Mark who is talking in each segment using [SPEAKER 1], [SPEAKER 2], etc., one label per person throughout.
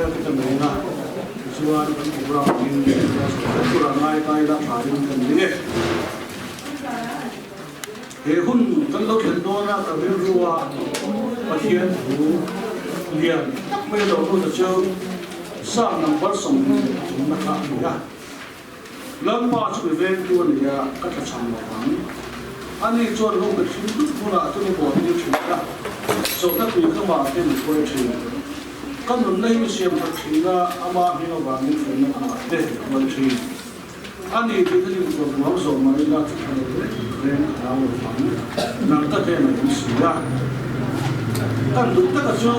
[SPEAKER 1] Luaia te ka nei a, tichuan kan program hi kan sawi vek turah ngai ta ila thain kan ring e. He hun kan lo thlen dawna ka rilrua Pathian thu lian tak mai lo lut a chu Psalm number 23 na kha a ni a. Lalpa chu mi vengtu a ni a, ka tla chhang lo vang. Ani chuan lung ka thim tut hmunah chu mi bawhtir thin a, chawlhna tui ka mah te mi hruai thin. Ka nunna hi mi siam that thin a, ama hming avangin felna kawngah te mi hruai thin. Ani tih ka dinchhuah ruang zawh mah ila chu tha lo reng reng ka hlau lo vang. Nang ka hnen a awm si a. Kan duh taka chu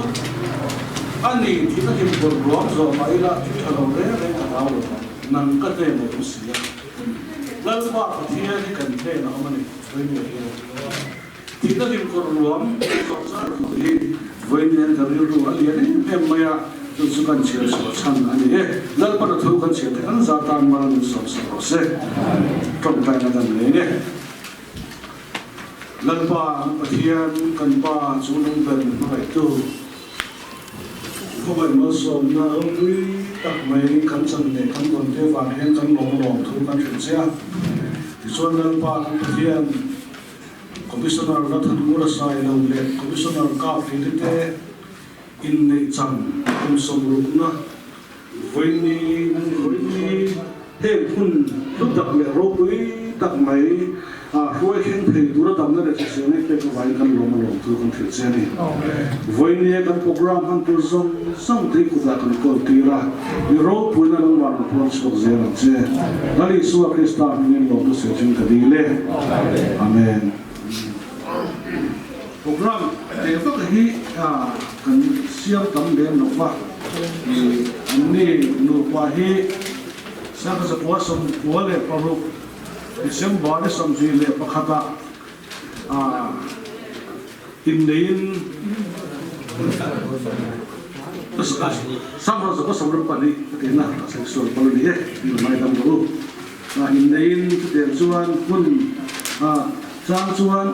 [SPEAKER 1] ani tih ka dinchhuah ruang zawh mah ila chu tha lo reng reng ka hlau lo vang. Nang ka hnen a awm si a. Lalpa Pathian hi kan hnen a awm a ni, Vawinia hian. Tihna hlimkawr ruam zawh zar tur hi vawiin ka rilru a lian em em mai a, chu chu kan chhiar chhuah chhan a ni e. Lalpan a thu kan chhiar theih ang zat tan mal min sawm sak rawh se. Tawngtaina kan nei e. Lalpa Pathian kan Pa chu nung ber min hmangaihtu, khawngaih malsawmna ropui tak mai kan chan leh kan dawn te vang hian kan lawm lawm thu kan hrilh che a. Tichuan Lalpa kan Pathian, Commissioner Nathan Ngurasai lo leh Commissioner Kafili te inneih chan kum sawmrukna vawiini vawiini heng hun hlu tak leh ropui tak mai hruai thleng thei tura damna leh hriselna i pek avangin kan lawm a lawm thu kan hrilh che a ni. Vawiini kan programme hman tur zawng zawng te hi kutah kan kawl tir a, i ropuina lo van rawn puang chhuak zel ang che. Lal Isua Krista hmingin lawmna sawi thin ka dil e. Amen. Programme teh vak hi kan siam tam lem lo va, anni nupa hi Sangkha 1996 December ni 21 ah Inneiin Sangha zawka sawmruk pahnih ka tihna a sawi sual palh a ni e, min ngaidam rawh u. Inneiin chutiang chuan hun chang chuan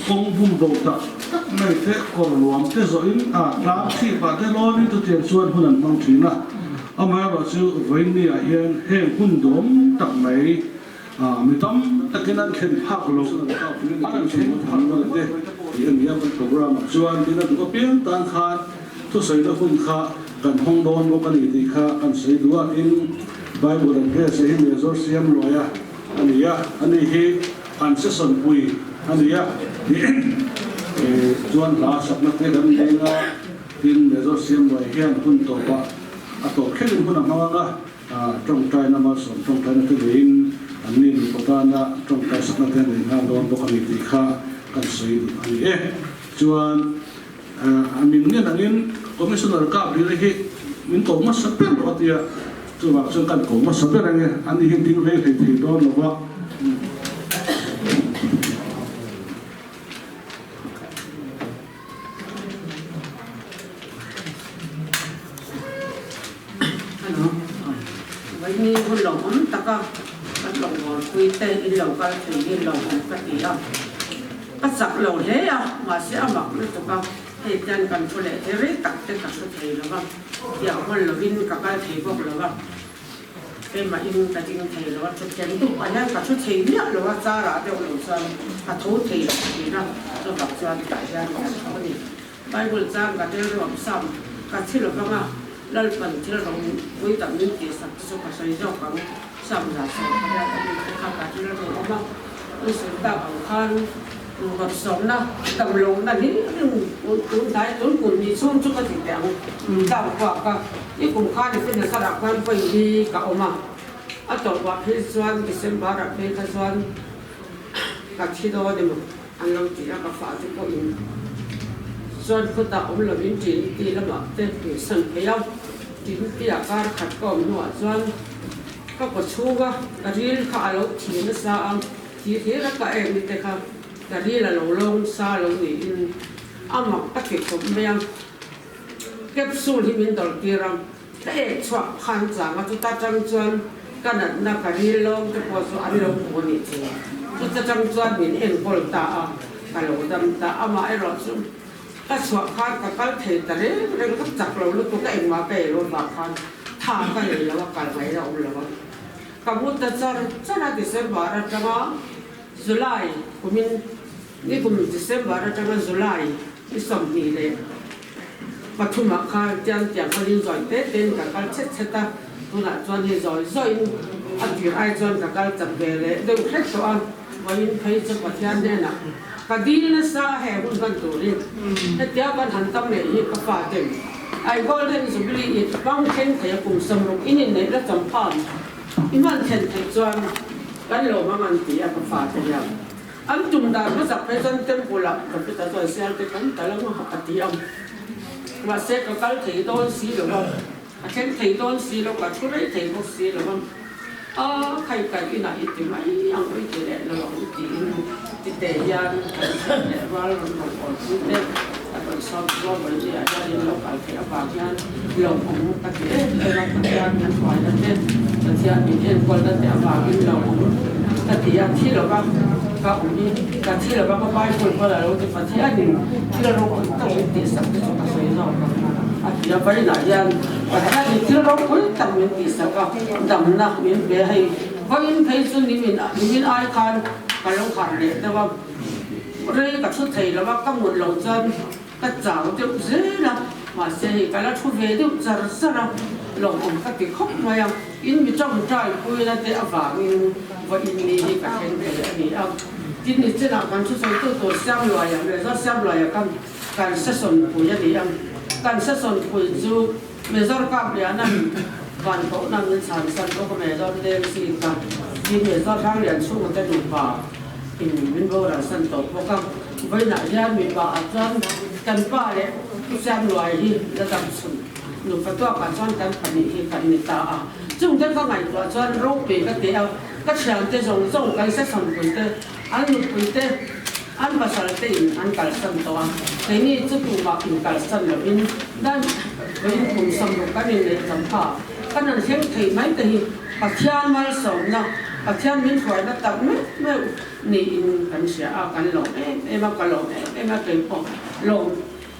[SPEAKER 1] kawng bum bo tak tak mai te kawr ruam te zawhin tlang chhipah te lawnin chutiang chuan hun an hmang thin a. Amaherawhchu vawiinniah hian heng hun dawm tak mai Mi tam takin an thlen phak lo, an thleng phak lo te tih a ni a, kan programme ah chuan tin a duh apiang tan khan thusawina hun kha kan hawng dawn bawk a ni tih kha kan sawi duh a, tin Bible address hi Major Siam Luaia a ni a, ani hi an session pui a ni a, chuan hla sakna te kan leng a, tin Major Siam Luaia hian hun tawpah a tawp thlengin hun a hmang ang a. Tawngtaina malsawm tawngtaina te neiin an ni nupa tana tawngtai sakna te nei nghal dawn bawk a ni tih kha kan sawi duh a ni e. Chuan a min ngen angin Commissioner Kablira hi min ko hmasa ber lo a tia, chuvang chuan kan ko hmasa ber ang e, ani hi ding rei hlei thei dawn lo va.
[SPEAKER 2] Hello, vawiin hun lo awm taka kan lo bawlpui te in lo kal thei hi lo awm ka ti a, ka chak lo hle a, mahse a mak lutuk a, hei tian kan thu leh thei rei tak te ka hre thei lo va, tiang hawn lovin ka kal thei bawk lo va. Keimahin ka ding thei lo a, thuthleng dup ah hian ka thu thei miah lo a, car ah deuh lo chuan ka tho thei lo thin a, chuvang chuan tah hian ka tho a ni. Bible chang ka tel ruam sam ka thi lo vang a, Lalpan thil rawng pui tak min tihsak te chu ka sawi zawk ang, sam za sawi kha hian a mi te kha ka tel ruam a, an sawi tak ang khan Ruatsawmna, damlohna hlim hlim tun hnai tun kum hnih chhung chu ka ti teh ang. Tlang kuak ka i kum khan i fitness a rah khan vawi hi ka awm a, a tawpah phei chuan December ah phei kha chuan ka thi dawn emaw an lo ti a, ka fah te pawhin chuan khutah awm lovin Trinity lamah te min san phei a, Trinity ah kar khat ka awm hnuah chuan ka kaw chhunga ka ril kha a lo thi nasa a. Ti hlir a ka em te kha ka ril a lo lawng sa lo niin a mak ka ti khawp mai a, capsule hi min dawlh tir a, ka ek chhuah khan chang a, chuta tang chuan ka natna ka ril lawng te pawh chu an lo hmu a nih chu, chuta tang chuan min enkawl ta a, ka lo dam ta, amaherawhchu. Ka chhuah khan ka kal thei ta reng reng ka chak lo lutuk a engmah ka ei lo vang khan tha ka nei lo a kal ngaih a awm lo a. Ka mu ta char char a December atanga July kumin nikum December atanga July ni 23 ah khan tiang tiang kalin zawi te tein ka kal chhet chhet a, tunah chuan hei zawi zawiin a tir ai chuan ka kal chak ve leh deuh hret tawh a, vawiin phei chu Pathian hnenah ka dil nasa a he hun hman turin hetia kan han tam leh hi ka fa ten I Golden Jubilee i hmang thleng thei a kum 60 in inneih la champhan i hman thlen theih chuan kan lo hmang an ti a ka fa te hian. An tum dan hmasak phei chuan temple ah ka pita chuan sial te kan tal ang a a ti ang. Mahse ka kal thei dawn si lo a, a thleng thei dawn si lo, ka thu rei thei bawk si lo a, a khai kai inah i ti mai ang i ti leh lo ang tiin tite hian kan thiam leh rual rawn rawn awl pui te a rawn sawm chuan vawi ni ah hian in lo kal theih avang hian lawmawm ka ti em em a, Pathian min hruaina te, Pathian min enkawlna te avangin lawmawm ka ti a, thi lova ka awm hi ka thi lova ka Bible pawn a lo ti Pathianin thil ropui tak min tihsak te chu ka sawi zawk ang a ti a, vawiinah hian Pathianin thil ropui tak min tihsak a, damna min pe hei vawiin phei chu nimin nimin ai khan ka lo harh leh deuh a, rei ka thu thei lo a, ka mut loh chuan Ka chau deuh zel a, mahse hei ka la thu ve deuh char char a, lawmawm ka ti khawp mai a, in mi tawngtai puina te avangin vawiin ni hi ka thleng thei a ni a, tin ni chinah kan thusawitu tur Siamluaia, Major Siamluaia kha kan session pui a ni a, kan session pui chu Major Kapliana'n van kohna min chhan san bawk a, Major Dengsi kha tin Major Hranglianchhunga te nupa in min boral san tawh bawk a. Vawiinah hian mipa ah chuan kan pa leh Pu Siamluai hi la dam chhun nupa tuakah chuan kan pahnih hi kan ni ta a. Chungte ka ngaihtuah chuan ropui ka ti a, ka thiante zawng zawng kan session puite, an nupuite, an pasal te in an kalsan tawh a. Keini chu tumah in kalsan lovin dan vawiin kum 60 kan inneih tam kha kan han thleng thei mai te hi Pathian malsawmna, Pathian min hruaina tak meuh meuh Niin kan hria a, kan lawm em em a, ka lawm em em a, kei pawh lawm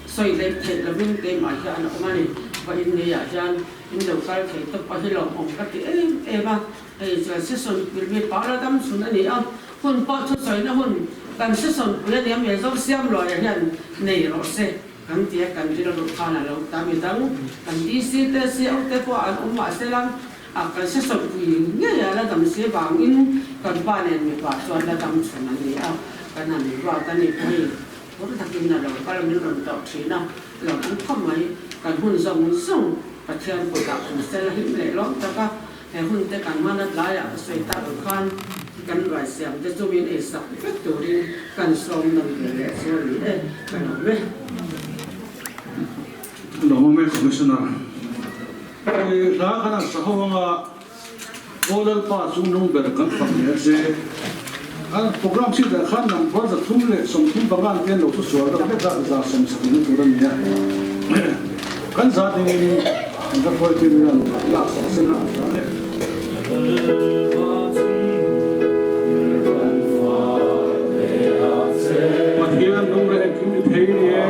[SPEAKER 2] sawi hleih theih lovin keimah hian a awm a ni. Vawiin niah hian in lo kal thei tawp a hi lawmawm ka ti em em a, hei chuan session pui mi Paula dam chhun a ni a, hun pawh thusawina hun kan session pui a nia Mizo Siamluaia hian nei rawh se kan ti a, kan rilru khan a lo ta midang kan DC te CO te pawh an awm mahsela, A kan hre sawmpui ngei a, la dam si vangin kan pa nen mipa chuan la dam chhun an ni a, kan han ruat a ni pawh hei phur takin a lo kal min rawn tawh thin a, lo awm khawp mai, kan hun zawng zawng Pathian kutah kan sel hlim leh lawm tak a, he hun te kan hman a tlaiah ka sawi tak ang khan kan ruai siam te chu min ei sak vek turin kan sawm nawn ve leh chu a ni e, ka lawm e.
[SPEAKER 1] Lawmawm e Commissioner. Hei hla kan han sa ho anga Aw Lalpa chu nung ber kan fak hle che. A program chhit ah khan number 335 an te an lo thu sual deuh hlek a, 170 na tur a ni a. Kan za dingin kan va hruai tir hian lak sak sen a hla le. Pathian nung leh engkim ti thei ni e.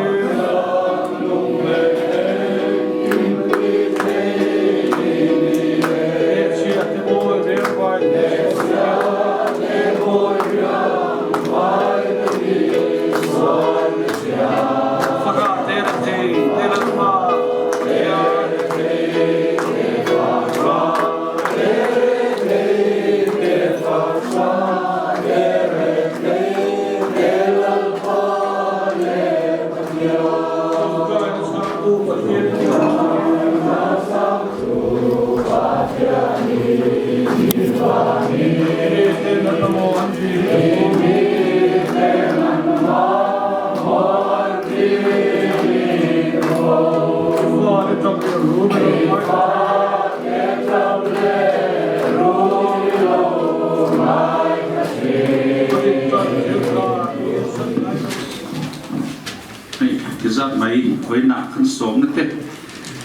[SPEAKER 3] Hei ti zat mai vawiinah kan sawmna te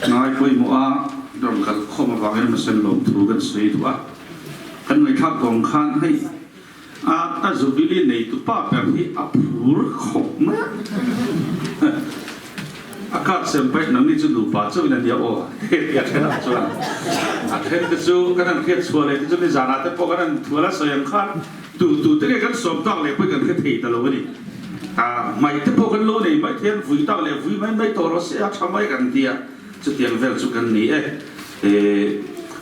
[SPEAKER 3] ngai pawimawh a rawn kal khawm avangin hmasen lawm thu kan sawi duh a. Kan ngaihthlak tawng khan hei a a Jubilee neitu pa ber hi a phur khawp mai a. A card sem paih nangni chu nupa chauhin a nia aw ti a then ah chuan a then te chu kan han hriat chhuah leh te chu nizanah te pawh kan han thual a sawi ang khan tu tu te nge kan sawm tak leh pawhin kan hre thei ta lo a ni. A hmaih te pawh kan lo nei mai thei a, vui tak leh vui mai mai tawh rawh se a tha mai kan ti a, chutiang vel chu kan ni e.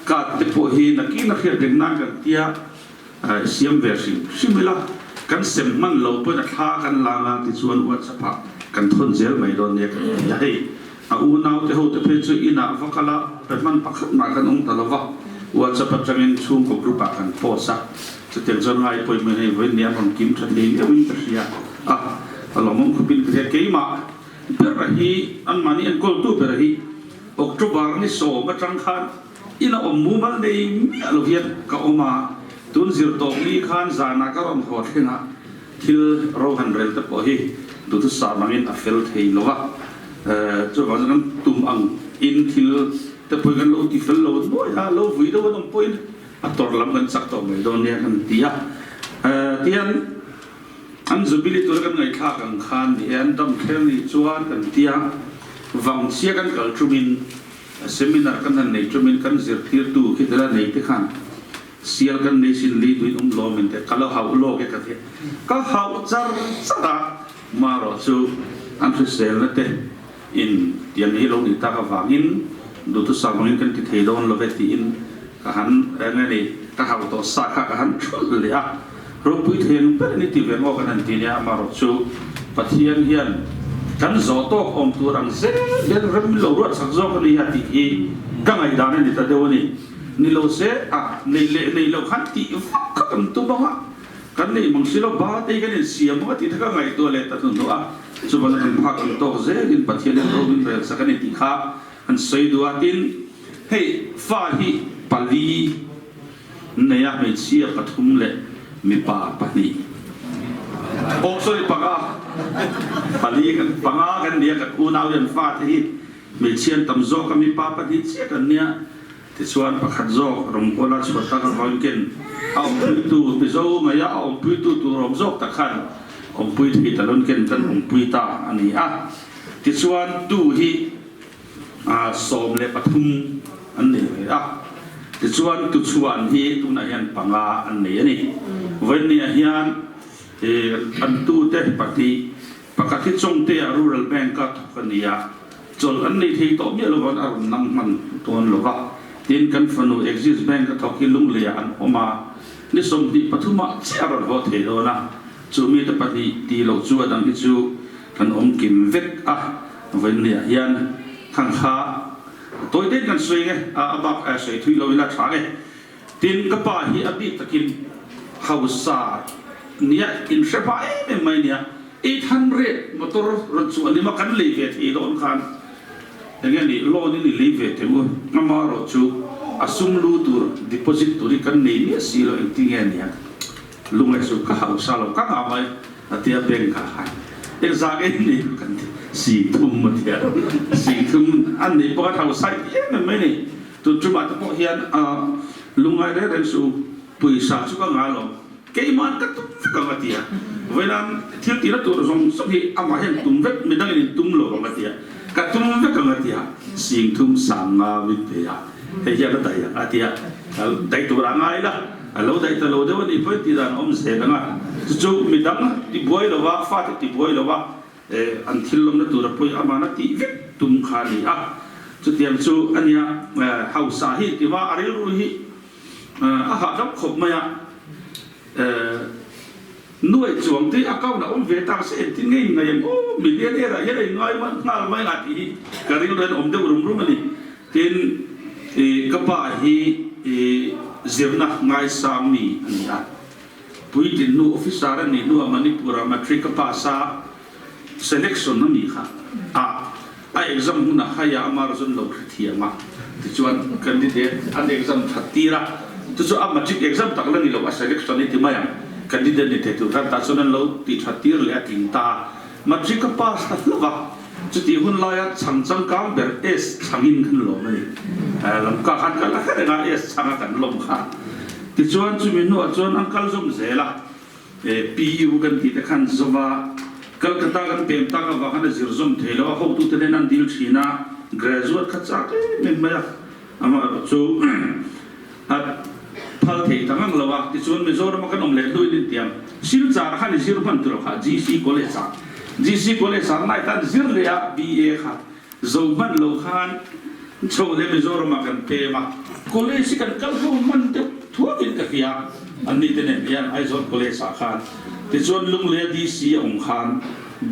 [SPEAKER 3] Card te pawh hi nakin a hriat reng nan kan ti a. Siam ve hrim hrim ila, kan sem hman lo pawhin a thla kan lang a tichuan WhatsApp ah kan thawn zel mai dawn nia kan ti a, hei a unau te ho te phei chu inah va kal a pe hman pakhat mah kan awm ta lo va, WhatsApp atangin chhungkaw group ah kan post a, chutiang chuan ngai pawimawh hei vawiin ni an rawn kim tha thei viau in ka hria a, a lawmawm khawpin ka hria, keimah ber hi anmahni enkawltu ber hi October ni sawm atang khan Ina awm mumal nei miah lo hian ka awm a, tun zir tawp ni khan zanah ka rawn haw thleng a, thil ro han rel te pawh hi duhthusam angin a fel thei lo a, chuvang chuan kan tum ang in thil te pawhin kan lo ti fel lo nuai a, lo vui deuh an awm pawhin a tawrh lam kan chak tawh mai dawn nia kan ti a, tihian an Jubilee tura kan ngaihthlak ang khan ni e, an dam thleng ni chuan kan ti a, vangchhia kan kal tumin. Seminar kan han nei tumin kan zirtirtu khi tela nei te khan sial kan nei sin li tuin um lawm in te ka lo hauh lawk e ka ti. Ka hauh char char a, marawh chu an hriselna te in tiang hi lo nih tak avangin duhthusam angin kan ti thei dawn lo ve tiin ka han eng nge ni ka hauh tawh sa kha ka han thulh leh a. Ropui theng ber in i ti ve maw kan han ti nia, amarawh chu Pathian hian kan zawh tawk awm tur ang zel hian rem min lo ruat chak zawk a ni a tih hi ka ngaihdan a ni ta deuh a ni. Ni lo se a nei leh nei lo khan tih vak kha kan tum ang a, kan neih mang si lo ba te hi kan insiam ang a tih te ka ngaihtuah leh ta hnuhnawh a, chuvan kan phak ang tawk zelin Pathian hian ro min rel chak a ni tih kha an sawi duh a, tin hei fa hi pali Nei a hmeichhia pathum leh mipa pahnih. Oh sorry panga pali kan panga kan nia kan unau hian fate hi hmeichhia an tam zawk a mipa pahnih chiah kan nia tichuan pakhat zawk Rawngkawla chhuat tak avangin ken a awmpuitu Mizo ngaia a awmpuitu tur awm zawk tak khan awmpui thei ta lawn ken kan awmpui ta a ni a tichuan tu hi 13 an nei ve a, tichuan tuchhuan hi tunah hian panga an nei a ni. Vawinia hian an tute pahnih, pakhat hi Chawngtea Rural Bank-a thawk a ni a, chawlh an nei thei tawh miah lovan a rawn nang hman dawn lo va, tin kan fanu Axis Bank-a thawk hi Lungleiah an awm a, ni 23 ah chiah a rawn haw thei dawn a, chu mite pahnih tih loh chu a dang hi chu kan awm kim vek a. Vawiinniah hian khang kha tawi deuhin kan sawi nge, a bak sawi thui lo ila tha nge. Tin, ka pa hi a bik takin hausa nia inhre hma em em mai nia, 800 motor rawn chuan lima kan lei ve thei dawn khan eng nge ni loan in i lei ve teh u, amaherawh chu a sum lu tur deposit tur hi kan nei miah si lo engtin nge nia lungaih chu ka hausa lo ka ngah mai. A tia bank ah khan engzah nge ni kan ti 30 a tia 30 an neih pawh a tho sai em em mai ni tun tumah te pawh hian lungngai reng reng suh u pawisa chu ka ngah lo keimah ka tum vek ang a tia vawilan thil tihna tur zawng zawng hi amah hian tum vek midangin in tum lo ang a tia ka tum vek ang a tia 30 sanga min pe a hei hian a daih ang a tia daih tur a ngai la. A lo daih ta lo deuh a nih pawhin tih dan a awm zel ang a, chu chu midang ti buai lo va, fate ti buai lo va, an thil lawmna tur a pawi amana tih vek tum kha a ni a. Chutiang chu a nia, hausa hi ti va, a rilru hi a hahdam khawp mai a, nuai chuang te account a awm ve tak se engtin nge in ngaih ang aw, millionaire ah hian a inngai nghal mai ang a tih hi ka rilru hian a awm deuh rum rum a ni. Tin, ka pa hi zirna ngaisang mi a ni a. Puitlin hnu officer a nih hnuah Manipur-ah matric a pass a, selection a nih kha a a exam hunah haiah a margin lo hrethiam a, tichuan candidate an exam that tir a, chu chu a matric exam tak la ni lo, a selection i ti mai ang, candidate ni thei tur khan tah chuan an lo ti that tir leh a tling ta a. Matric a pass ta hlauh a, chutih hun laia chhang changkang ber S chhangin kan lawm a ni. Lamka khan kal a hre reng a, S chhanga kan lawm kha. Tichuan chumi hnuah chuan an kal zawm zel a, PU kan tih te khan zova. Calcutta kan pem tak avang khan a zir zawm thei lo a, hotute nen an dil thin a, graduate kha chak em em mai a, amaherawh chu a phal thei ta ngang lo a, tichuan Mizoram a kan awm leh hnuin intiang Silchar khan i zir hman tur kha GC College ah, GC College ah ngai khan zir leh a BA kha zo hman lo khan chho leh Mizoram ah kan pem a, college hi kan kal ho hman deuh thuakin ka hria, anni te nen hian Aizawl College ah khan tichuan Lunglei DC a awm khan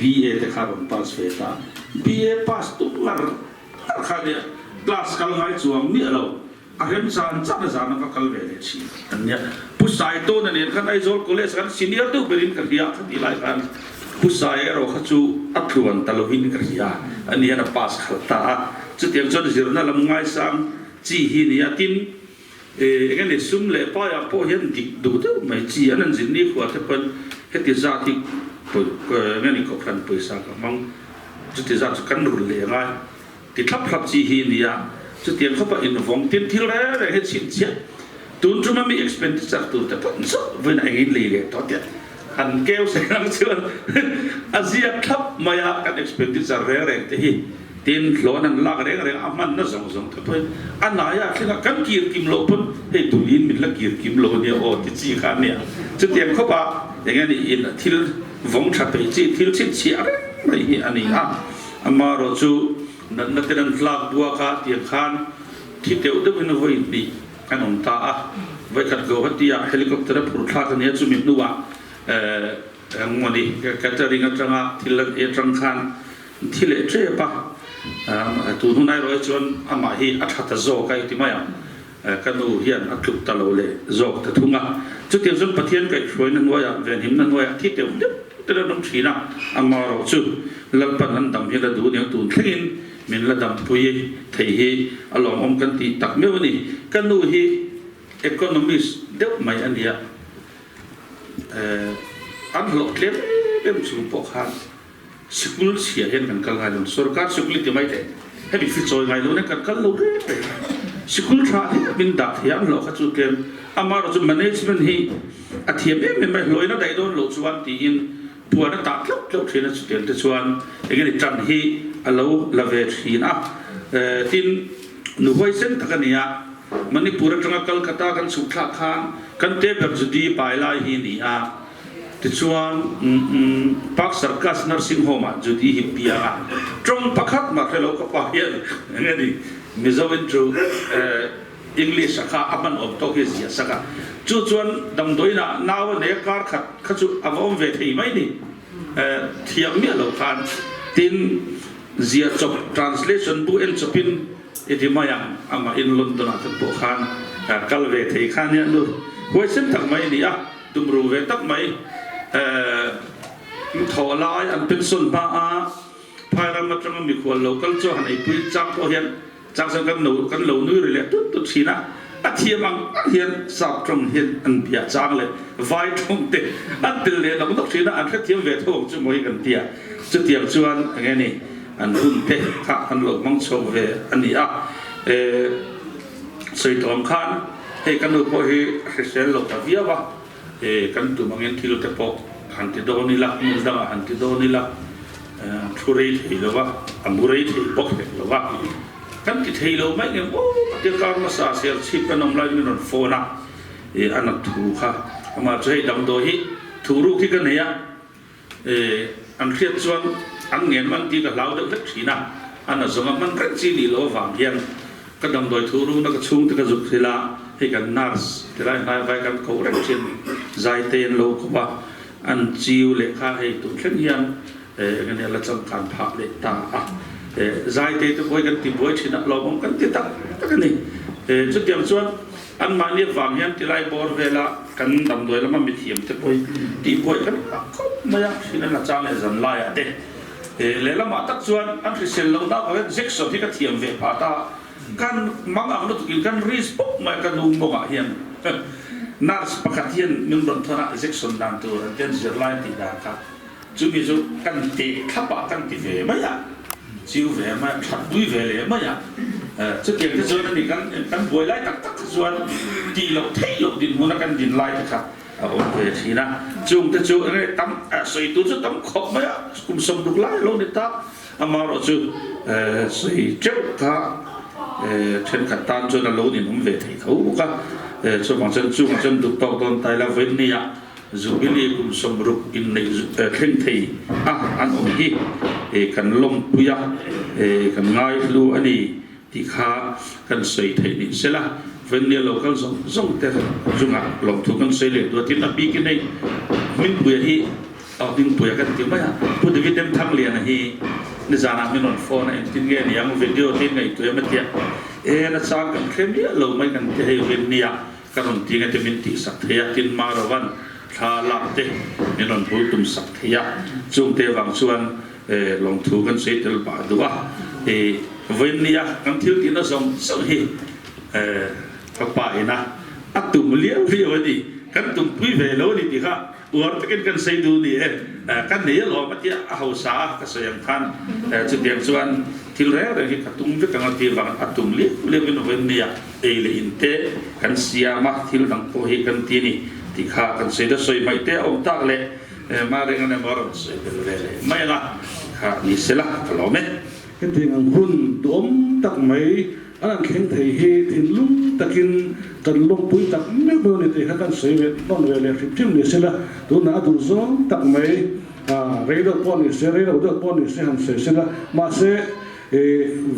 [SPEAKER 3] BA te kha rawn pass ve ta, BA pass tum ngar ngar kha nia class kal ngai chuang miah lo. A rem zan zan a zan a va kal ve leh thin an nia. Pu Saitawna nen khan Aizawl College kan senior deuh berin ka hria kha tih lai khan Pu Saia erawh kha chu a tluan ta lovin ka hria a ni hian a pass khalh ta a. Chutiang chuan zirna lam ngaisang chi hi nia tin eng enge sum leh paiah pawh hian dik duh deuh mai chi an an zin nikhua te pawn heti zat hi eng nge ni kohhran pawisa ka hmang chuti zat chu kan rulh leh angai. Ti thlap thlap chi hi nia, chutiang khawpa invawng tin thil reng reng hi chhinchhiah tun ṭuma mi expenditure tur te pawh zawh vawiin a engin lei leh tawh tiah han keu se ang chuan a ziak thlap mai a, kan expenditure reng reng te hi tin hlawn an lak reng reng a hmanna zawng zawng te pawhin a naia thlengah kan kir kim loh pawn hei tuliin min la kir kim lo ania aw ti chi kha ania, chutiang khawpa eng a niin thil vawng ṭha peih chi thil chhinchhiah reng mai hi a ni a. Amaherawh chu natna ten an tlak buak a tiang khan thi teuh deuhin vawi hnih an awm ta a, vawikhat Guwahati ah helicopter a phur thlak a nia chumi hnuah engmaw ni catering atanga thil an ei atang khan thi leh tep a, tun hun erawh hi chuan amah hi a tha ta zawk a i ti mai ang, ka nu hian a tluk ta lo leh zawk ta thung a, chutiang chuan Pathian kaihhruaina hnuaiah venhimna hnuaiah thi teuh deuh deuh an awm thin a, amaherawh chu Lalpan an dam hi la duh aniang tun thlengin min la dampui thei hi a lawmawm kan tih tak meuh a ni. Ka nu hi economist deuh mai a nia, an hlawh tlem em em chung pawh khan Sikul chhia hian kan kal ngai lo, sorkar sikul i ti mai teh, hemi fi chawi ngai lo nen kan kal lo reng reng a, sikul tha hi min dah thei a, an hlawh kha chu tlem, amaherawhchu management hi a thiam em em mai, hlawin a daih dawn loh chuan tiin puan a tah tlauh tlauh thin a, chutiang te chuan eng nge tan hi a lo la ve thin a, tin nu huaisen tak a ni a, Manipur atanga Calcutta kan chhuk thlak khan kan te ber Judy pai lai hi a ni a. Tichuan, Park Circus Nursing Home-ah Judy hi piang a, tawng pakhat mah hre lo ka pa hian eng nge ni Mizo in chu English a kha a hman awm tawk hi a ziah sak a, chu chuan damdawiinah nau a nei a kar khat kha chu a va awm ve thei mai ni, thiam miah lo khan tin ziah chawp translation bu en chawpin i ti mai ang, amah in London-ah te pawh khan kal ve thei kha nia nu huaisen tak mai a ni a. Tumru ve tak mai thawh lai an pension hma a, phairam atanga mikhual lo kal chu han eipui chak pawh hian chak chuan kan lo kan lo nui ri leh tut tut thin a, a thiam ang ang hian sap tawng hian an bia chang leh vai tawng te an tel leh nawk nawk thin a, an hrethiam ve tho ang chu maw hi kan ti a, chutiang chuan eng nge ni an hun te kha an lo hmang chho ve a ni a, sawi tawh ang khan. Hei ka nu pawh hi a hrisel lo ta viau a, kan tum angin thil te pawh han ti dawn ila, hmun dangah han ti dawn ila, thu rei thei lo a, a mu rei thei bawk hlek lo a, kan ti thei lo mai ngem aw ka tia kar hmasa ser chhip kan awm lai min rawn phone a, a nat thu kha amah chu hei damdawi hi thu ruk hi ka nei a, An hriat chuan an ngen man tih ka hlau deuh hlek thin a, a na zawnga hman reng chi nih loh avang hian ka damdawi thu runa ka chhungte ka zuk thil a, hei kan nurse ti lai hnai vai kan koh reng thin zai te an lo kawp a, an chiu leh kha hei tun thleng hian eng ania la changkan phah leh ta a, zai te te pawh hi kan ti buai thin a, lawmawm kan ti tak tak a ni. Chutiang chuan Anmahni avang hian tilai bawr vela kan damdawi lama mithiam te pawhin tihbuai kan ngah khawp mai a, hrin an la chang leh zan laiah te lehlamah tak chuan an hrisel lohna avang hian Jackson hi ka thiam ve phah ta, kan mang ang lutukin kan risk pawp mai a ka nu mawngah hian nurse pakhat hian min rawn thawn a Jackson dan tur an tian zirlai an tih dan kha. Chumi chu kan teh thlap ah kan ti ve mai a, chiu ve mai a, that pui ve leh mai a. Chutiang te chuan ani kan kan buai lai tak tak kha chuan tih loh theih loh dinhmun a kan din lai te kha. a awm ve thin a. Chungte chu enge tam sawi tur chu tam khawp mai a, kum 60 lai lo ni ta. Amaherawh chu sawi teuh kha thenkhat tan chuan a lo ninawm ve thei tho bawk a. Chuvang chuan chungah chuan duh tawk dawn ta ila vawinia Jubilee kum 60 inneih thleng thei a an awm hi kan lawmpui a, kan ngaihlu a ni tih kha kan sawi theih ni sela. Vawinia lo kal zawng zawng te chungah lawmthu kan sawi leh duatin a bikin hei Hmingpuia hi Aw Hmingpuia kan ti mai a, Pu David M Thangliana hi nizanah min rawn phone a, engtin nge niang video te in ngaihtuah em a tia, e na chang kan hre miah lo mai kan ti hei vin nia ka rawn ti nge te min tih sak thei a, tin Maravan thla lak te min rawn bul tum sak thei a, chungte vang chuan lawmthu kan sawi tel pah duh a, i vawiin nia kan thil tihna zawng zawng hi ka pa ina a tum liau liau a ni, kan tumpui ve lo a ni tih kha Uar takin kan sawi duh ni e, ka nei alawm a tia a hausa a ka sawi ang khan chutiang chuan thil reng reng hi ka tum vek ang a tih avangin a tum liau liau in vawiin nia ei leh in te kan siam a thil dang pawh hi kan ti a ni tih kha kan sawi ta sawi hmaih te a awm tak leh mah reng a emaw a rawn sawi tel ve leh mai ang a tih kha ni sela ka lawm e.
[SPEAKER 1] Hetiang ang hun duhawm tak mai An han thleng thei hi thinlung takin kan lawmpui tak meuh meuh a ni tih kha kan sawi ve hnawn ve leh hrim hrim ni sela, tunah a duh zawng tak mai rei deuh pawh ni se, rei lo deuh pawh ni se han sawi sela, mahse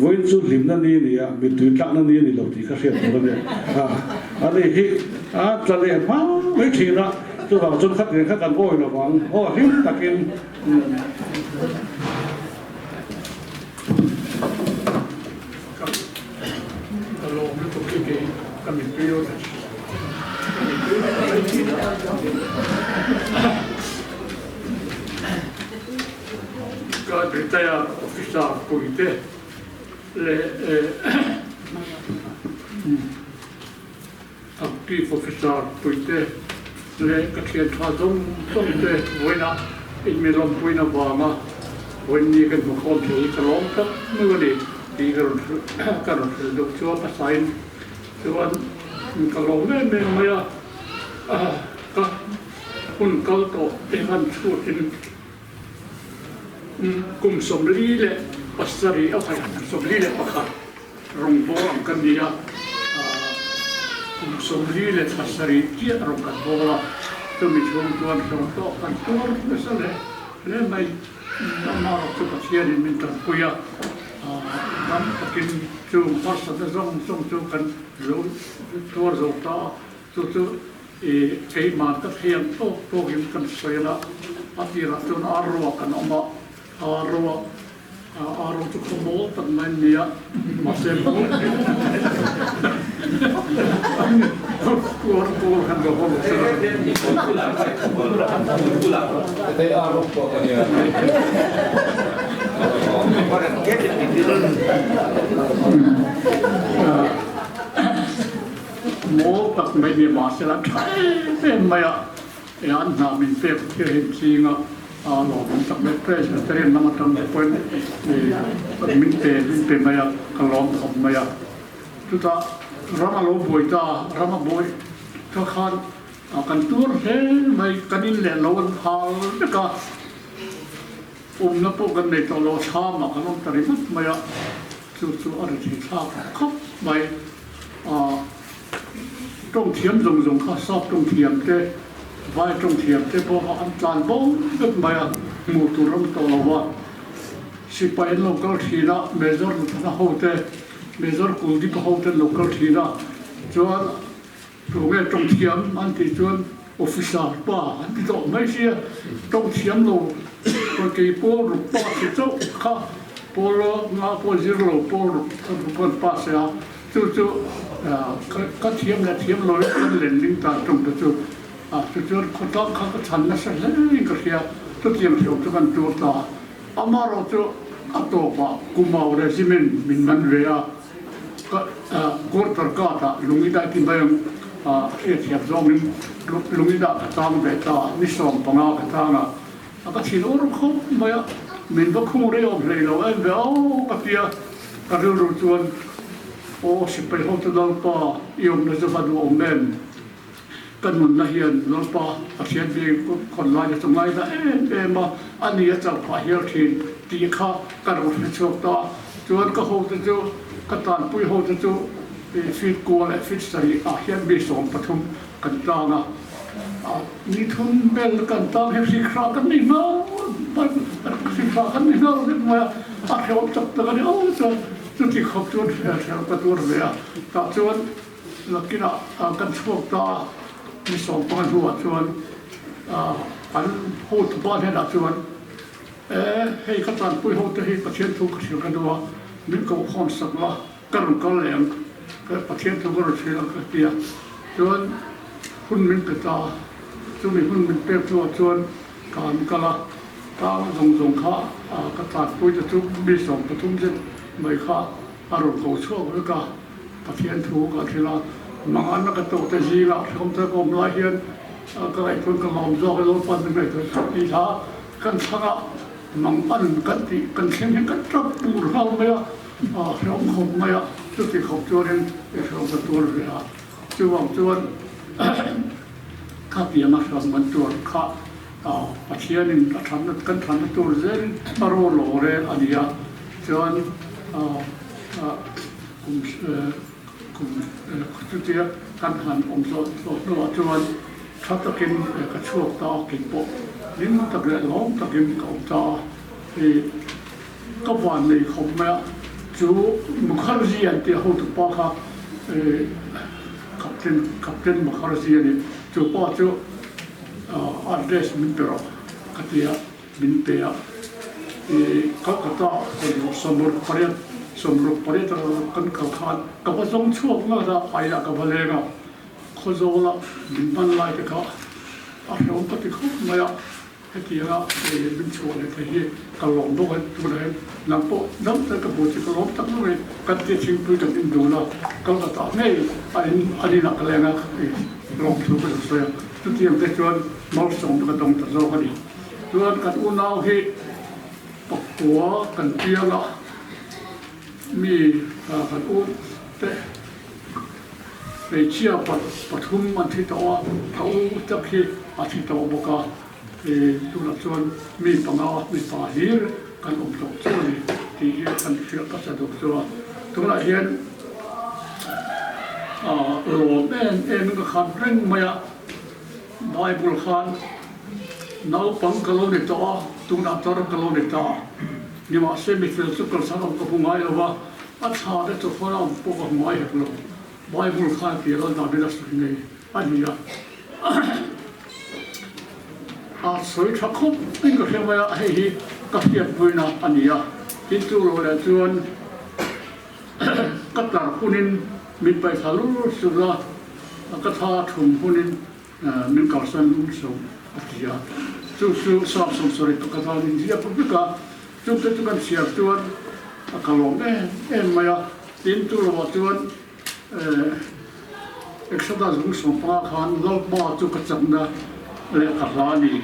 [SPEAKER 1] vawiin chu hlimna ni a ni a, mittui tlakna ni a ni lo tih kha hriat tur a ni. A ni hi a tla leh hma mai thin a, chuvang chuan khatiang kha kan awi lovang aw hlim takin.
[SPEAKER 4] Ka lawm lutuk hi kei ka mittui lo ta thin. Ka mittui lo ta mai thin a. Ka retire officer puite leh active officer puite leh ka thian tha zawng zawng te vawiinah inmilawmpuina vanga vawiinni kan hmu khawm thei hi ka lawm tak meuh a ni tih ka rawn hrilh ka rawn hrilh deuh chu a hmasain chuan ka lawm em em mai a, ka hun kal tawh te han chhutin kum 47 a 41 Rawngbâwl ang kan ni a, kum 47 chiah rawn kan bâwl a, chumi chhung chuan hlawm tawh kan tuar nasa leh hle mai. Amah erawh chu Pathianin min tanpui a, dam takin chung harsatna zawng zawng chu kan lo tuar zo ta a, chu chu keimah ka thiam tawk tawkin kan sawi a, a tirah chuan ar ruak kan awm a, ar ruak Aro chu khaw mawl tak mai an ni a, mahse mawl kuar kuar khan ka haw sela. Mawl tak mai ni mahsela tha em em mai a, an hna min pek thil hi ching a. A lawmawm tak mai Presbyterian lam atang te pawhin min pe min pe mai a, ka lawm khawp mai a. Chutah ram a lo buai ta, ram a buai ta khan kan tur hle mai, kan in leh lo an hal vek a, awmna pawh kan nei tawh lo, thlamah kan awm ta ringawt mai a, chu chu a ri thei thlak khawp mai. Tawng thiam zawng zawng kha sap tawng thiam te, vai tawng thiam te pawh kha an tlan bo vek mai a, hmuh tur awm tawh lo a. Sipai an lo kal thin a, Major Nuthana ho te, Major Kuldeep ho te an lo kal thin a, chuan tunge tawng thiam an tih chuan Officer pa an ti tawh mai sia, tawng thiam lo kei pawl ruk pass chauh kha pawl nga pawh zir lo pawl ruk an pass a. Chu chu ka thiam leh thiam lo in kan len ding tan tum te chu chu chuan khawtlang kha ka chhan nasa hle in ka hria, chutiang hriau chu kan tur ta a. Amaherawh chu a tawpah Kumau Regiment min man ve a, ka quarter guard ah lung i daih ti mai ang hriatthiam zawngin lung i dah ka tang ve ta a, ni 15 ka tang a, a ka thin ur khawp mai a, min va khung rei awm hlei lo em ve aw ka ti a, ka rilru chuan aw sipai ho chu Lalpa i awmna chu va duh awm em? Ka nunna hian Lalpa Pathian mi khawn lai chu ngaina em em a, a ni a chauh phah hial thin tih kha ka lo hre chhuak ta. Chuan ka hote chu, ka tanpui hote chu feet kua leh feet sarih ah hian mi 13 kan tlang a, ni thum bel kan tlang hi hrik hrah kan ni ngau hrik hrah kan ni ngau vek mai a, a hrehawm tak tak a ni. Aw chuan chuti khawp chuan hriat ka tuar ve a, tah chuan Nakinah kan chhuak ta a, ni 15 hnuah chuan kan hotupa hnenah chuan, E, hei ka tanpui hote hi Pathian thu ka hrilh ka duh a, min kohkhawm sak la, ka rawn kal leh ang, Pathian thu ka rawn hrilh ang ka ti a. Chuan hun min pe ta a, chumi hun min pek hnuah chuan ka an kal a, tang zawng zawng kha ka tanpui te chu mi 13 zet mai kha a rawn ko chhuak vek a. Pathian thu ka hrilh a, mangan ka tawh te zingah hrehawm te ka awm lai hian ka ngaihtuah ka lawm zawk e Lalpan min ngaihtuah chhuak tih hla kan thlang a, mangan kan tih kan thleng hian kan tap pur nghal mai a, hrehawm khawp mai a, chuti khawp chuanin hrehawm ka tuar ve a, chuvang chuan khatianga hrehawm kan tuar kha Pathianin a thatna kan thatna tur zelin a rawl lo rel a ni a, chuan Kum kum chutia kan han awm zawh zawh hnuah chuan tha takin ka chhuak ta a, kei pawh hlim tak leh lawm takin ka awm ta a. I ka van nei khawp mai a, chu Mukherjee an tih hotu pa kha Captain Captain Mukherjee a ni, chu pa chu address min pe rawh ka ti a. Min pe a, i Calcutta kawlh 68 68 a kan kal khan ka va zawng chhuak ngat a, aiah ka va leng a, Khawzawla min hman lai te kha a hrehawm ka ti khawp mai a, hetianga min chhuah leh thei hi ka lawm bawk a, tunah hian nang pawh dam tak ka hmu che ka lawm tak luh e, kan tia thingpui kan in dun a, Calcutta ngei a in an inah ka leng a, lawmthu ka lo sawi a, chutiang te chuan malsawmna ka dawng ta zawk a ni. Chuan kan unau hi pakua kan piang a, mi kan u te hmeichhia pathum an thi tawh a, ka u tak hi a thi tawh bawk a, tunah chuan mi panga mipa hlir kan awm tawh chu a ni tih hi kan hriat hmasa duh chu a. Tunah hian lawm em em in ka khat reng mai a, Bible khan naupang ka lo ni tawh a, tunah tar ka lo ni ta. Nimahse mifel chu kalsan awm ka hmu ngai lo va, a thla te chu fara awm pawh ka hmu ngai hek lo. Bible khan a tir a, David a sawi ngei a ni a. A sawi tha khawp in ka hria mai a, hei hi ka hriatpuina a ni a. Tin chu lo leh chuan ka tar hunin min paihthla lur sur a, ka thla thum hunin min kalsan lur so a ti a. Chu chu Psalm 70 pakhat a inziak vek a, chungte chu kan chhiar chuan a kalawm em em mai a. Tin, chu lovah chuan Exodus bung 15 khan Lalpa chu ka chakna leh ka hla a ni,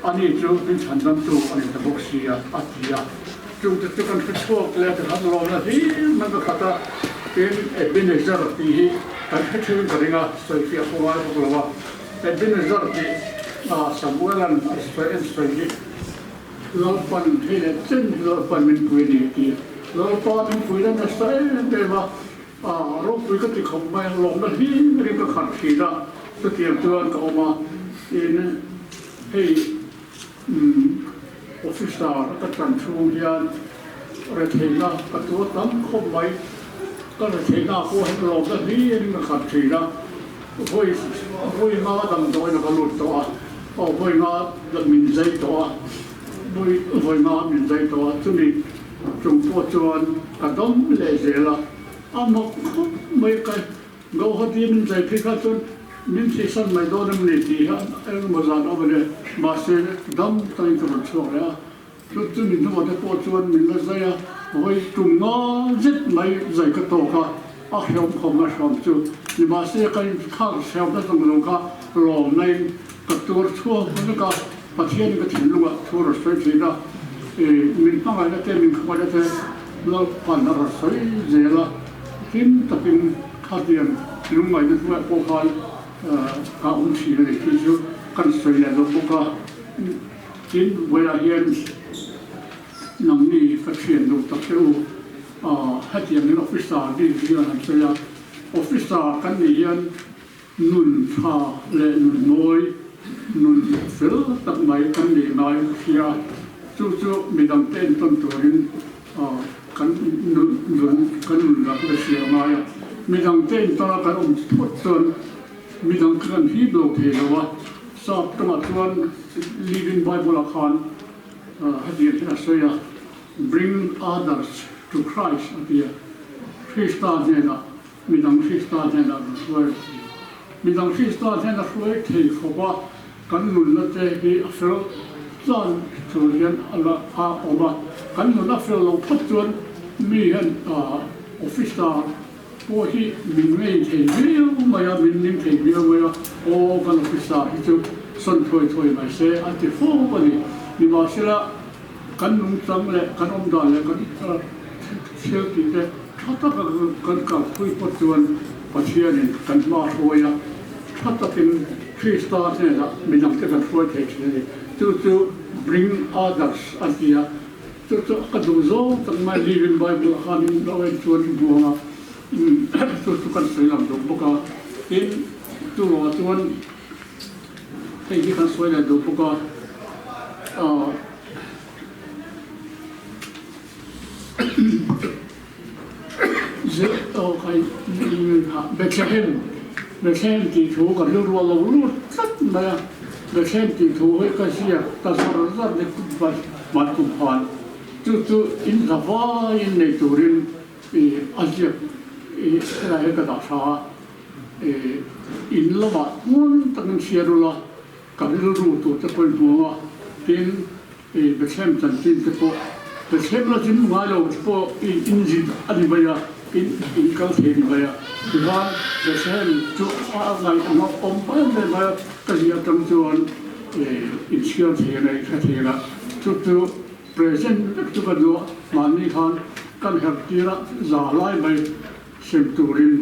[SPEAKER 4] ani chu min chhandamtu a ni ta bawk si a, a ti a. Chungte chu kan hre chhuak leh tikhan lawmna hlir mai ka khat a, tin Ebenezer tih hi kan hre thin ka ring a, sawifiah pawh ngai bawk lo a. Ebenezer tih Samuela'n a sawi en sawi hi Lalpan hei leh chen hi Lalpan min pui a ni a ti a. Lalpa min pui na nasa em em a, ropui ka ti khawp mai a, lawmna hlir in ka khat thin a, chutiang chuan ka awm a, tin hei Officer ka tan chhung hian retheihna ka tuar tam khawp mai. Ka retheihna pawh hi lawmna hlirin ka khat thin a, vawi vawi nga damdawiin ka lut tawh a, aw vawi nga min zai tawh a, vawi vawi nga min zai tawh a, chumi chung pawh chuan ka dam leh zel a, a mak khawp mai ka Guwahati min zai phei kha chuan min thihsan mai dawn em ni tih hian engemaw zan awm a ni. Mahse, dam takin ka rawn chhuak leh a, chu chu min hnuah te pawh chuan min la zai a, vawi tum nga zet mai zai ka tawk a, a hrehawm khawm a hrehawm chu. Nimahse, ka inthlak hrehawmna zawng zawng kha lawmnain ka tuar chhuak vek a, Pathianin ka thinlungah thu rawn sawi thin a, min hmangaihna te, min khawngaihna te Lalpan a rawn sawi zel a, hlim takin khatiang lungngaihna hnuaiah pawh khan a awm thin a ni tih chu kan sawi leh lo bawk a. Tin, vawiah hian nangni ka thian duh tak che u, hetiangin officer bik hian an sawi a, officer kan nih hian nun tha leh nun mawi, nun fel tak mai kan nih ngai a hria a, chu chu midangte entawn turin kan nun kan nun rak la hria a ngai a, midangte entawn a kan awm phawt chuan midang kha kan hip lo thei lo a, sap tawngah chuan Living Bible ah khan hetiang hian a sawi a, Bring others to Christ a ti a, Krista hnenah Midang Krista hnenah kan hruai a ti. Midang Krista hnena hruai thei khawp a kan nunna te hi a fel tlan tur hian a la a awm a. Kan nun a fel lo phawt chuan mi hian officer pawh hi min ngei thei viau mai a, min ning thei viau mai a, aw kan officer hi chu sawn thuai thuai mai se a ti fo a ni. Nimahsela kan nungchang leh kan awmdan leh kan thil tih te tha taka kan kalpui pawh chuan Pathianin kan hma hruai a, tha takin Krista hnenah midangte kan hruai thei thin a ni. Chu chu bring others an ti a, chu chu ka duh zawng tak mai Living Bible ah khanin lo en chuan i hmu ang a, chu chu kan sawi lang duh bawk a. Tin, chuvangah chuan hei hi kan sawi leh duh bawk a, ah. Bethlehem, Bethlehem tih thu ka rilru a lo lut tlat mai a, Bethlehem tih thu hi ka ziak ta zar zar ni van kum khan chu chu in hla vaiin nei turin a ziak helai hi ka dah tha a, in lamah hmun takin chhiar ula ka rilru tur te pawhin hmu ang a, tin I Bethlehem chanchin te pawh Bethlehem la zin ngai lo te pawh i inzin a ni mai a, in in kal thei a ni mai a. Tichuan Bethlehem chu a ngaih ang a awm em em mai a, ka zia atang chuan i inchhiar thei a nei hre thei a, chu chu present vek chu ka duh a, mahni khan kan herh tir a za lai mai sem turin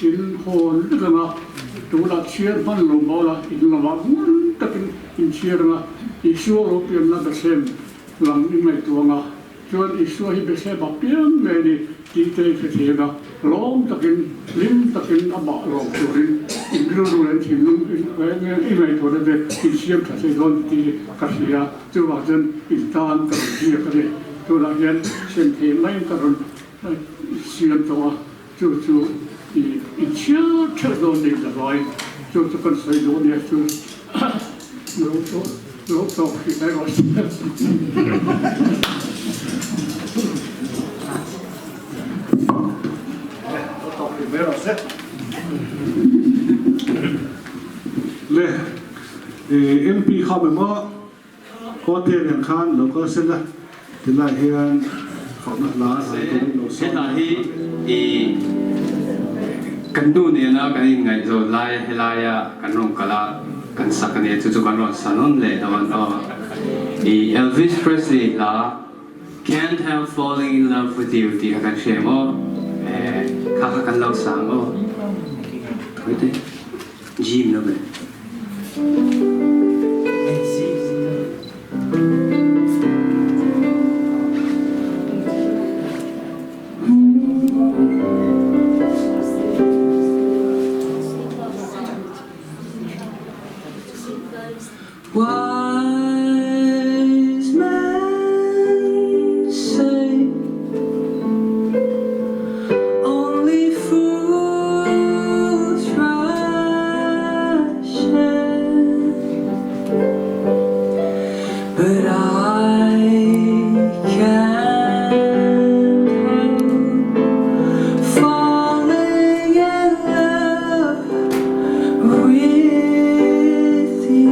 [SPEAKER 4] in hawn vek ang a, tunah chhiar hman lo maw la in lamah ngun takin in chhiar ang a, Isua lo pianna Bethlehem lam i ngaihtuah ang a, chuan Isua hi Bethlehem ah piang ngei a ni tih te i hre thei ang a, lawm takin hlim takin amah lawm turin in rilru leh in thinlung i ngaihtuahna te in siam tha thei dawn tih ka hria, chuvang chuan in tan ka rawn ziak a ni, tunah hian sem thei maiin ka rawn Siam tawh a, chu chu i inchhiar theuh dawn nih la vai, chu chu kan sawi duh nia chu lo lo tawk hrih mai rawh se.
[SPEAKER 1] Lo tawk hrih mai rawh se. Le MP kha memaw Kawte nen khan lo kal se la, tilai hian fakna hla an turin lo
[SPEAKER 5] He hla hi i kan nu nena kan inngaihzawn laia helaia kan rawn kal a, kan sak a nia, chu chu kan rawn sa nawn leh dawn aw. I Elvis Presley hla Can't Help Falling in Love with You tih kha kan hria em aw? Kha kha kan lo sang aw. Tawite. Gym lo ve. Wise men say only fools rush in, but I can't help falling in love with you.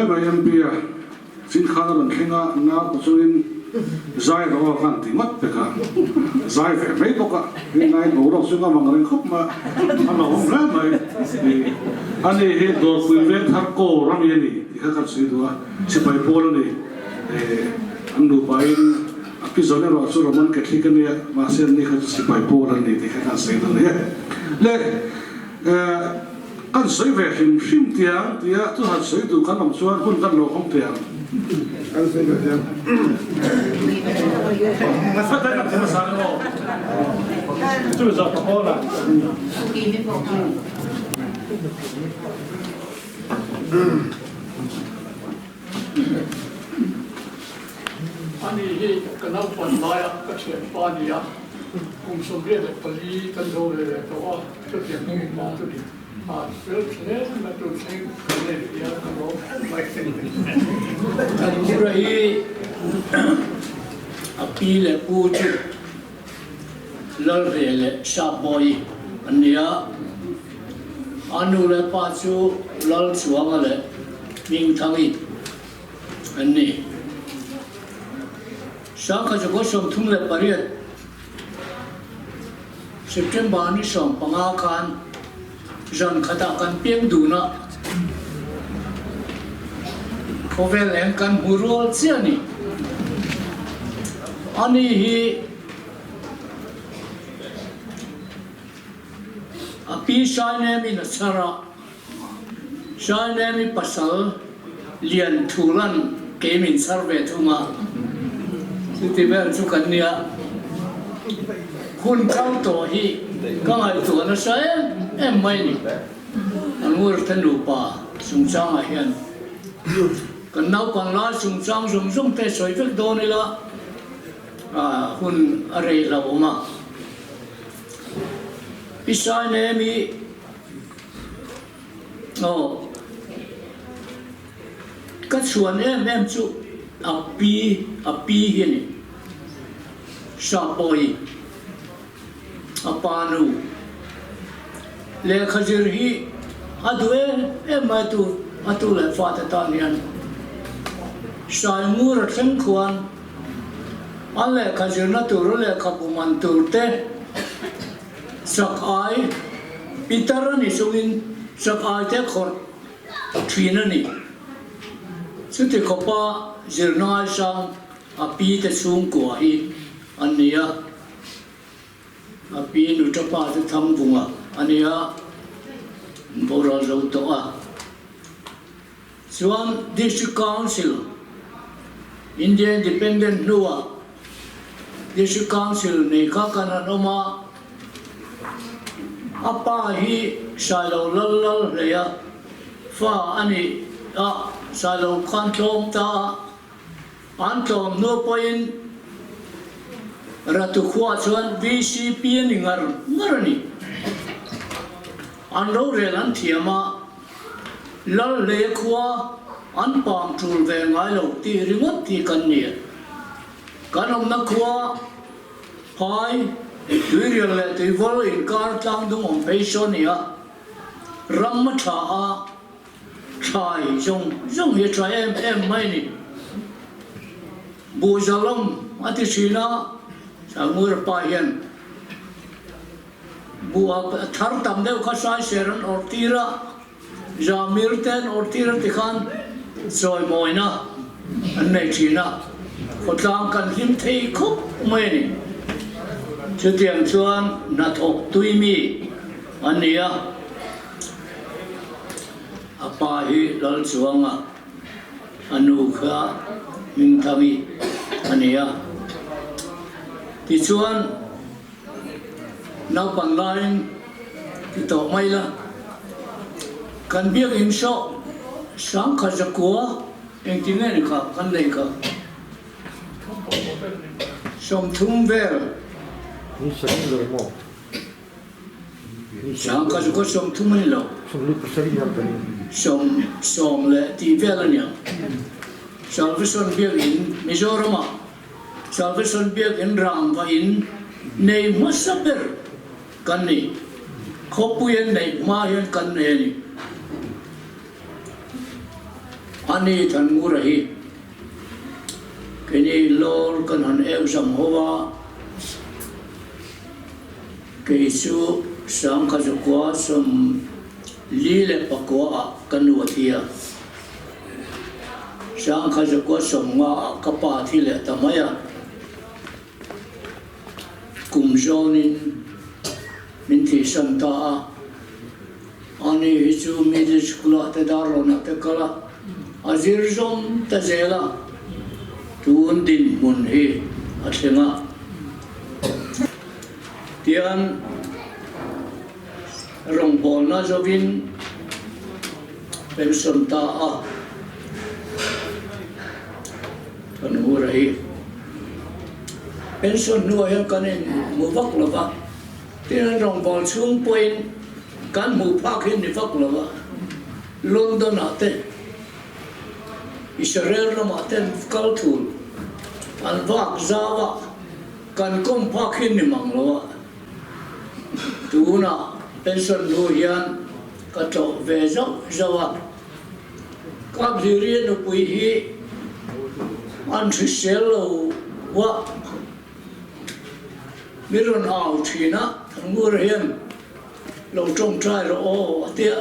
[SPEAKER 3] mai MP a chin khan a rawn thleng a, nau ka chungin zai rawh aw khan ti ngawt pek a, zai ve mai bawk a, rinai boruak chu ngam ang reng khawp mai a, a hlauhawm hle mai. Ani hi Dawrpui Vengthar Corps ami a ni tih kha kan sawi duh a, sipai pawl a ni. An nupain a pi zawn erawh chu Roman Catholic a nia, mahse anni kha chu sipai pawl an ni tih kha kan sawi duh a ni e. Le kan sawi ve hrim hrim tiang tia chu han sawi duh kan awm chuan hun kan lo hawng thei ang.
[SPEAKER 6] Kan sawi ve tiang.
[SPEAKER 1] Chu zawh ka pawl a.
[SPEAKER 4] Ani hi ka naupan laia ka thianpa a ni a, kum 74 kan zo ve ve tawh a, chutiang hming pa chu ni. A fel hle mai tur thleng kan nei hian ka lawm em mai.
[SPEAKER 1] Kan ura hi a pi leh pu chu Lalre leh Sahbawi an ni a, a nu leh pa chu Lalchuanga leh Hmingthangi an ni. Sangkha Zakua 38, September ni 15 khan zan khatah kan piang dun a, khawvel eng kan hmu rual chiah a ni. Ani hi a pi Sainemi in a chhar a, Sainemi pasal Lian Thulan kei min chhar ve thung a, chuti vel chu kan nia. Hun kal tawh hi ka ngaihtuah nasa em em mai a ni. An Ngurte nupa chungchangah hian kan naupang lai chungchang zawng zawng te sawi vek dawn ila hun a rei hlauh awm a. I Sainemi aw ka chhuan em em chu a pi a pi hi a ni. Sapawi a pa nu lehkha zir hi a duh em em mai tu a tu leh fate tan hian Saingur a thleng khuan a lehkha zirna tur a lehkhabu man tur te sak ai pitar a ni chungin sak ai te khawrh thin a ni. Chuti khawpa zirna ngaisang A pi te chhungkua hi an ni a, a pi nu tapa chu Thangvunga a ni a, an boral zo tawh a. Chuan District Council, India Independent hnuah District Council nei kha kan han awm a, a pa hi Sailo Lal Lal Hleia fa a ni a, Sailo khan tlawm ta a. An tlawm hnu pawhin Ratu khua chuan VCP a ni ngar ngar a ni. An rorel an thiam a, Lalhlei khua an pang tul ve ngai lo tih ringawt hi kan ni a. Kan awmna khua phai Tuirial leh Tuivawl inkar tlangdung awm phei saw a ni a, ram a tha a, Thlai zawng zawng hi a tha em em mai a ni. Buhzalawm a ti thin a, Sangur pa hian buh a thar tam deuh kha Saisêr an awrh tir a, Zamir te an awrh tir a tikhan chawimawina an nei thin a, khawtlang kan hlim thei khawp mai a ni. Chutiang chuan hnathawk tui mi an ni a. A pa hi Lalchuanga, a nu kha Hmingthangi a ni a. Tichuan, naupang laiin ti tawh mai la, kan biakinn sawh sangkhat zakua engti nge ni kha kan nei kha? 30 vel. Sangkhat chu 30 a ni lo. Sawm sawm leh tih vel a nia. Salvation Biakin Mizoramah Salvation Biakin rangva in nei hmasa ber kan ni. Khawpui an neih hma hian kan nei a ni.
[SPEAKER 7] Ani Thanngura hi keini lawr kan han eu zam ho a, kei chu Sangkhazukua 44 ah ka nu a thi a, 1950 ah ka pa a thi leh ta mai a, kum zawnin min thihsan ta a. Ani hi chu middle school ah te Darlawn ah te kal a, a zir zawm ta zel a, tun dinhmun hi a thleng a. Tian rawngbawlna zawin pension ta a, kan hu rei. Pension hnuah hian kan inhmu vak lo va. Tin, an rawngbâwl chhung pawhin kan hmuh phak hi ni vak lo a, London-ah te, Israel ramah te an kal thul, an vak zau a, kan kawm phak hi ni mang lo a. Tunah pension hnu hian ka tlawh ve zauh zauh a, Kaphliri nupui hi an hrisel lo a. Mi rawn au thin a, Thangur hian lo tawngtai rawh aw a tia,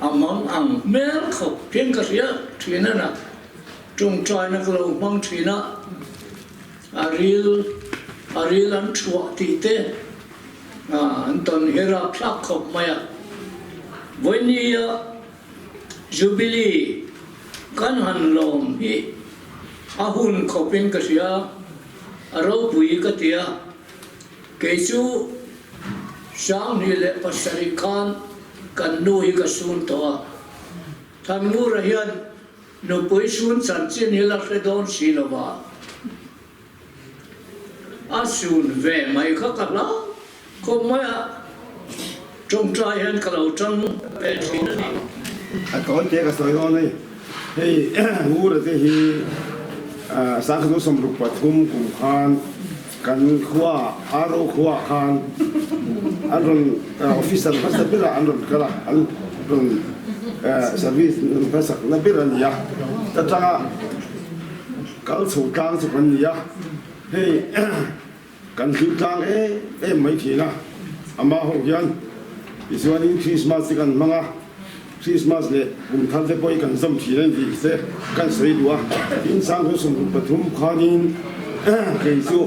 [SPEAKER 7] a mang ang hmel khawp hian ka hria thin a na, tawngtaina ka lo hmang thin a, a ril a ril an thuah tih te an tawn hi rapthlak khawp mai a, vawinia Jubilee kan han lawm hi a hun khawpin ka hria, a ropui ka ti a. Kei chu 2007 khan kan nu hi ka sun tawh a, Thanngura hian nupui sun chanchin hi la hre dawn si lo va, a sun ve mai kha ka hlau khawp mai a, tawngtai hian ka lo tang ve thin a ni.
[SPEAKER 6] A tawn te ka sawi dawn a ni. Hei Ngura te hi 1963 kum khan kan khua Aro khua khan an rawn officer hmasa berah an rawn kal a, an rawn service hmasakna ber a ni a, ta tanga Kal chho tlang chu kan ni a, hei kan hlim tlang em em mai thin a, amah ho hian tichuanin Christmas te kan hmang a, Christmas leh kum thar te pawh hi kan zawm thin a ni tih te kan sawi duh a, tin 1963 khanin kei chu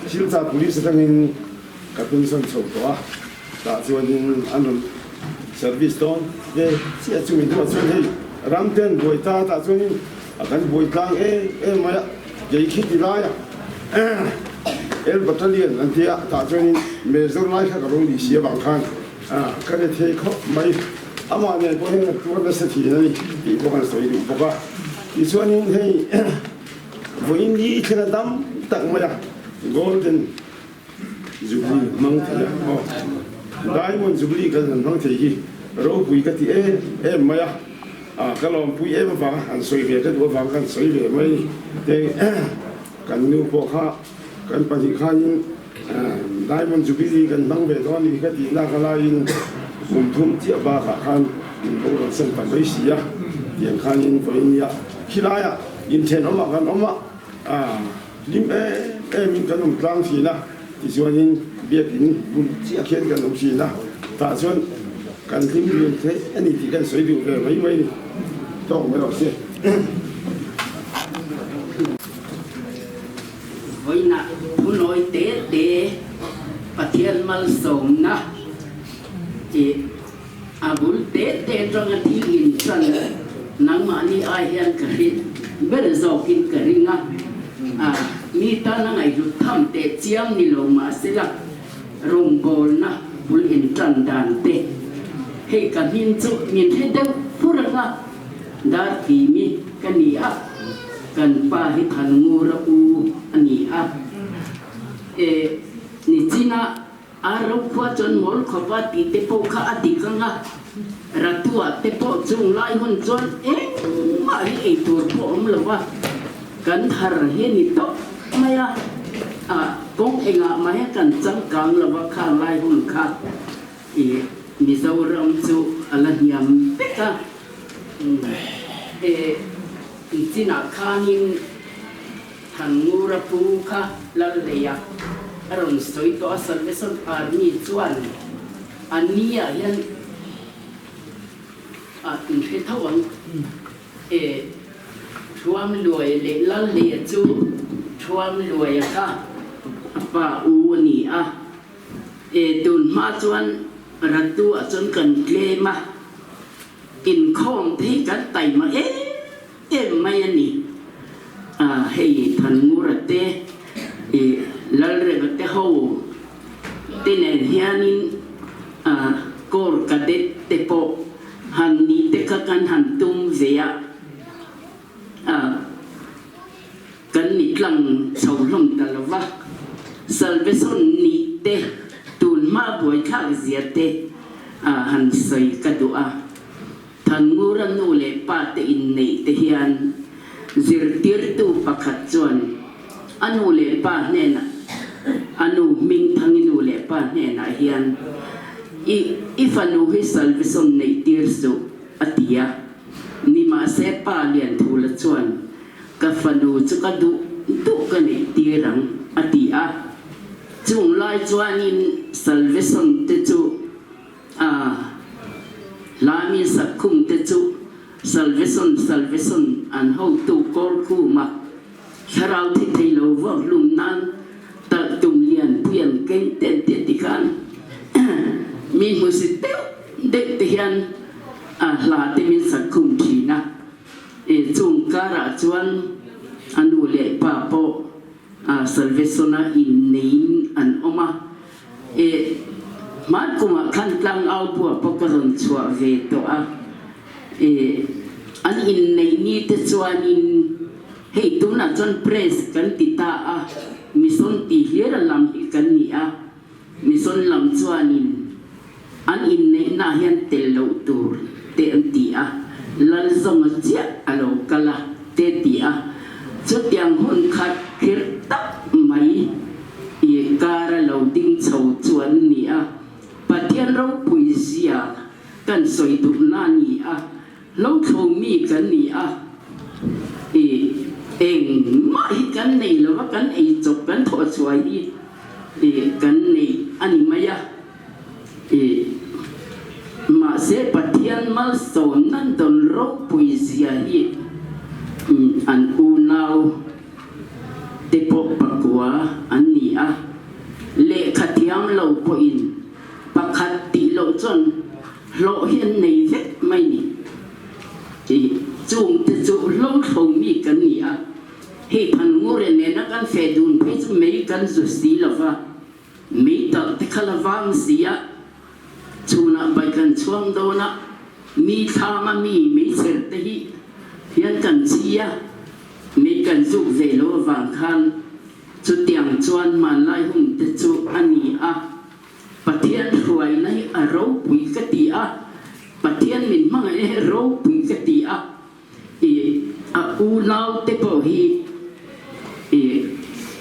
[SPEAKER 6] Silchar Police atangin ka pension chho tawh a, tah chuanin an rawn service dawn ve chiah chumi hnuah chuan hei ram te an buai ta tah chuanin A kan buai tlang em em mai a, kei khi ti lai a El Battalion an tia tah chuanin Major lai kha ka rawn ni si avang khan ka ni thei khawp mai. Amah nen pawh hian a tuar nasa thin a ni tih pawh kan sawi duh bawk a. Tichuanin hei vawiin ni thlen a dam tak mai a, Golden Jubilee hmang thei a, aw Diamond Jubilee kan han hmang thei hi ropui ka ti em em mai a, ah ka lawmpui em avanga han sawi ve ka duh avang kan sawi ve mai ni. Te kan nu pawh kha kan pahnih khanin Diamond Jubilee kan hmang ve dawn ni ka tih nak alaiin kum thum chiah bakah khan min boral san ta mai si a, tiang khanin vawiin nia khilaiah inthenawmah kan awm a, ah. Hlim em em in kan awm tlang thin a, tichuanin biakin bul chiah khian kan awm thin a, tah chuan kan hlim hlim theih a ni tih kan sawi duh ve mai mai a ni. Tawk mai rawh se.
[SPEAKER 8] Vawiinah thunawi te te Pathian malsawmna tih a bul te te atanga thil intan nangmahni ai hian ka hrilh ber zawkin ka ring a, a mi tana ngaihhlut tham teh chiang ni lo mahsela rawngbawlna bul intan dan te hei ka hmin chu min hre deuh fur anga dar timi ka ni a, kan pa hi Thanngura u a ni a, e nichina A ro khua chuan mawl khawp a tih te pawh kha a dik ang a, Ratua te pawh chung lai hun chuan engmah hi ei tur pawh awm lo va, kan har hi a ni tawp mai a, a kawng engah mah hian kan changkang lo va, khang lai hun kha i Mizoram chu a la hniam vek a. E chinah khanin Thanngura pu kha Lalleia a rawn sawi tawh a, Salvation Army chuan a ni ah hian a inhre tho ang. E Thuamluaia leh Lalleia chu Thuamluaia kha a pa u a ni a. E tun hma chuan Ratu ah chuan kan tlem a, inkhawm te hi kan taima em em mai a ni. A hei Thanngura te i Lalreva te ho te nen hianin a Corps Cadet te pawh han ni te kha kan han tum ve a, a kan ni tlang chho hlawm ta lo va. Salvation nih te tun hma buaithlak zia te a han sawi ka duh a. Thanngura nu leh pa te inneih te hian zirtirtu pakhat chuan a nu leh pa hnenah, a nu Hmingthangi nu leh pa hnenah hian I i fanu hi salvation neih tir suh a ti a. Nimahse pa Lianthula chuan ka fanu chu ka duh duh ka neih tir ang a ti a. Chung lai chuanin salvation te chu A hla mi sakhum te chu Salvation Salvation an hotu kawr khum a, thlarau thi thei lo vuak hlum nan talh tum lian pui an keng ten te ti khan mi hmusit deuh deuh te hian a hla te min sakhum thin a. E chung karah chuan a nu leh pa pawh Salvation a inneiin an awm a. E, hman kumah khan tlangau buah pawh ka rawn chhuah ve tawh a. E, an inneih ni te chuanin hei tunah chuan press kan ti ta a, mission ti hlir a lam hi kan ni a, mission lam chuanin an inneihnaah hian tel loh tur te an ti a, Lalzawnga chiah a lo kal a te ti a, chutiang hun khat khirh tak mai i kara lo ding chho chu an ni a, Pathian ropui zia kan sawi duhna a ni a, lo thlo mi kan ni a, i engmah hi kan nei lo va, kan ei chawp kan thawh chhuai hi i kan nei a ni mai a, i mahse Pathian malsawmna dawn ropui zia hi an unau te pawh pakua an ni a, lehkha thiam lo pawhin pakhat tih loh chuan hlawh hi an nei vek mai ni. Chung te chu hlo thlo mi kan ni a, hei Thanngure nena kan feh dun phei chu mei kan zu si lo va, mei talh te kha la vang si a, chhunah bai kan chhuang dawn a, mi thlanga mi meichher te hi hian kan chi a. Mi kan zuk ve lo avang khan chutiang chuan hmanlai hun te chu a ni a, Pathian hruaina hi a ropui ka ti a, Pathian min hmangaihna hi a ropui ka ti a, i a unau te pawh hi i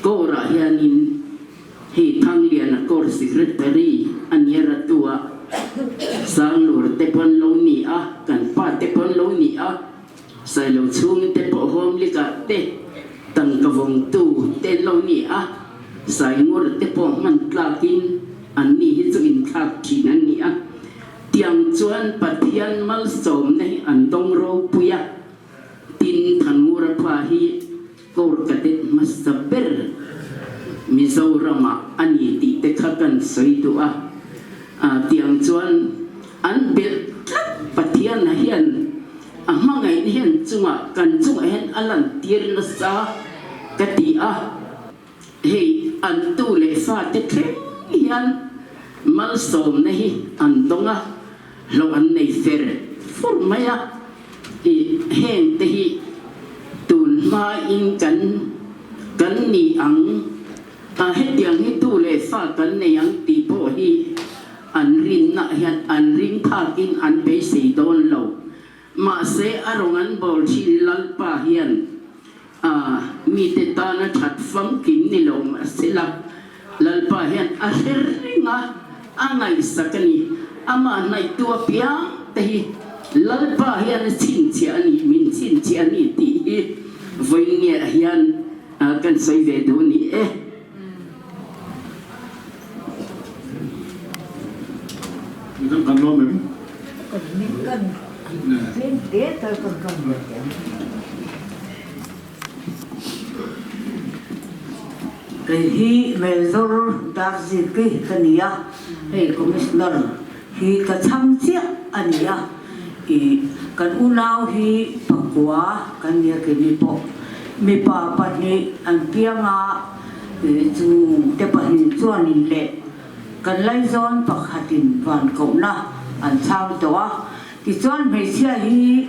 [SPEAKER 8] Corps-ah hianin hei Thangliana Corps Secretary a nia Ratua Sanglur te pawh an lo ni a, kan pa te pawh an lo ni a. Sailo chhung te pawh hawm likah te tangka vawngtu te an lo ni a, Saingur te pawh hman tlakin an ni hi chu inthlak thin an ni a. Tiang chuan Pathian malsawmna hi an dawng ropui a, tin Thanngura pa hi Corps Cadet hmasa ber Mizoramah a ni tih te kha kan sawi duh a. Tiang chuan an belh tlat Pathian hian A hmangaihna hian chungah kan chungah hian a lantir nasa ka ti a, hei an tu leh fate thleng hian malsawmna hi an dawng a, hlawh an nei fer fur mai a, i heng te hi tun hmain kan kan ni ang a, hetiang hi tu leh fa kan nei ang tih pawh hi An rinna hian an ring thakin an beisei dawn lo. Mahse, a rawng an bawl thin Lalpa hian a mite tana that famkim ni lo mahsela, Lalpa hian a hre reng a, a ngaihsak a ni. Amah hnaihtu apiang te hi. Lalpa hian a chhinchhiah a ni, min chhinchhiah a ni tih hi vawiinge hian kan sawi ve duh a ni e.
[SPEAKER 4] Midang kan lawm em?
[SPEAKER 2] Kei hi Major Darzik ka ni a, hei Commissioner hi ka chhang chiah a ni a, ih kan unau hi pakua kan nia keini pawh mipa pahnih an piang a, ih chungte pahnih chuanin leh kan laizawn pakhatin van kohna an chhang tawh a, tichuan hmeichhia hi